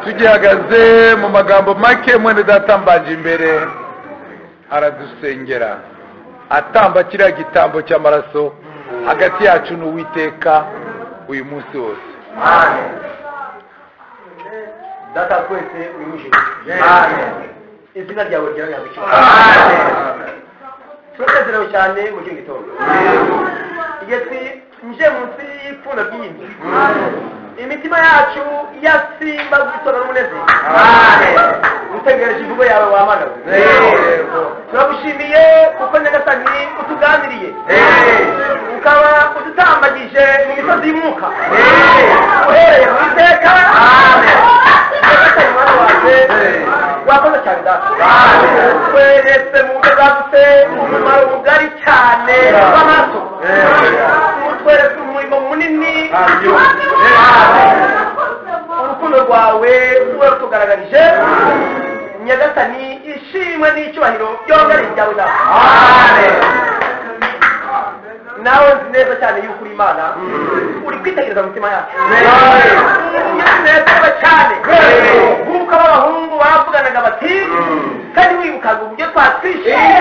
Tugihagaze mu magambo make, mwene data mbanje imbere aradusengera atamba kiriya gitambo cy'amaraso hagati yacu n'Uwiteka uyu munsi wose. Amen. Data twese uri mu ijuru. Amen. Izina ryawe ryarabikira. Amen. Turanezerewe cyane mu kino gitondo. Igihe twinjiye munsi y'ipfundo ry'iyi nzu, imitima yacu yasimba gutora n'umunezero. Amen. Utegereje imvugo yawe wamana. Turagushimiye kuko Nyagasani utuganiriye, ukaba udutambagije mu misozi y'umwuka uhereye mu iteka. Nyagasani Mwana wacu, Wakoze cyane data, tweretse mu buryo bwagutse umumaro mugari cyane w'amaraso, utweretse umurimo munini, urukundo rwawe rutugaragarije. Nyagasani, ishimwe n'icyubahiro byombi ari ibyawe data. Nawe nzi neza cyane yuko uri Imana, uri kwitegereza mu mitima yacu. Nezerewe cyane nk'uko ab'abahungu bavuganaga bati: "Kandi wibukaga uburyo twatwishimiye."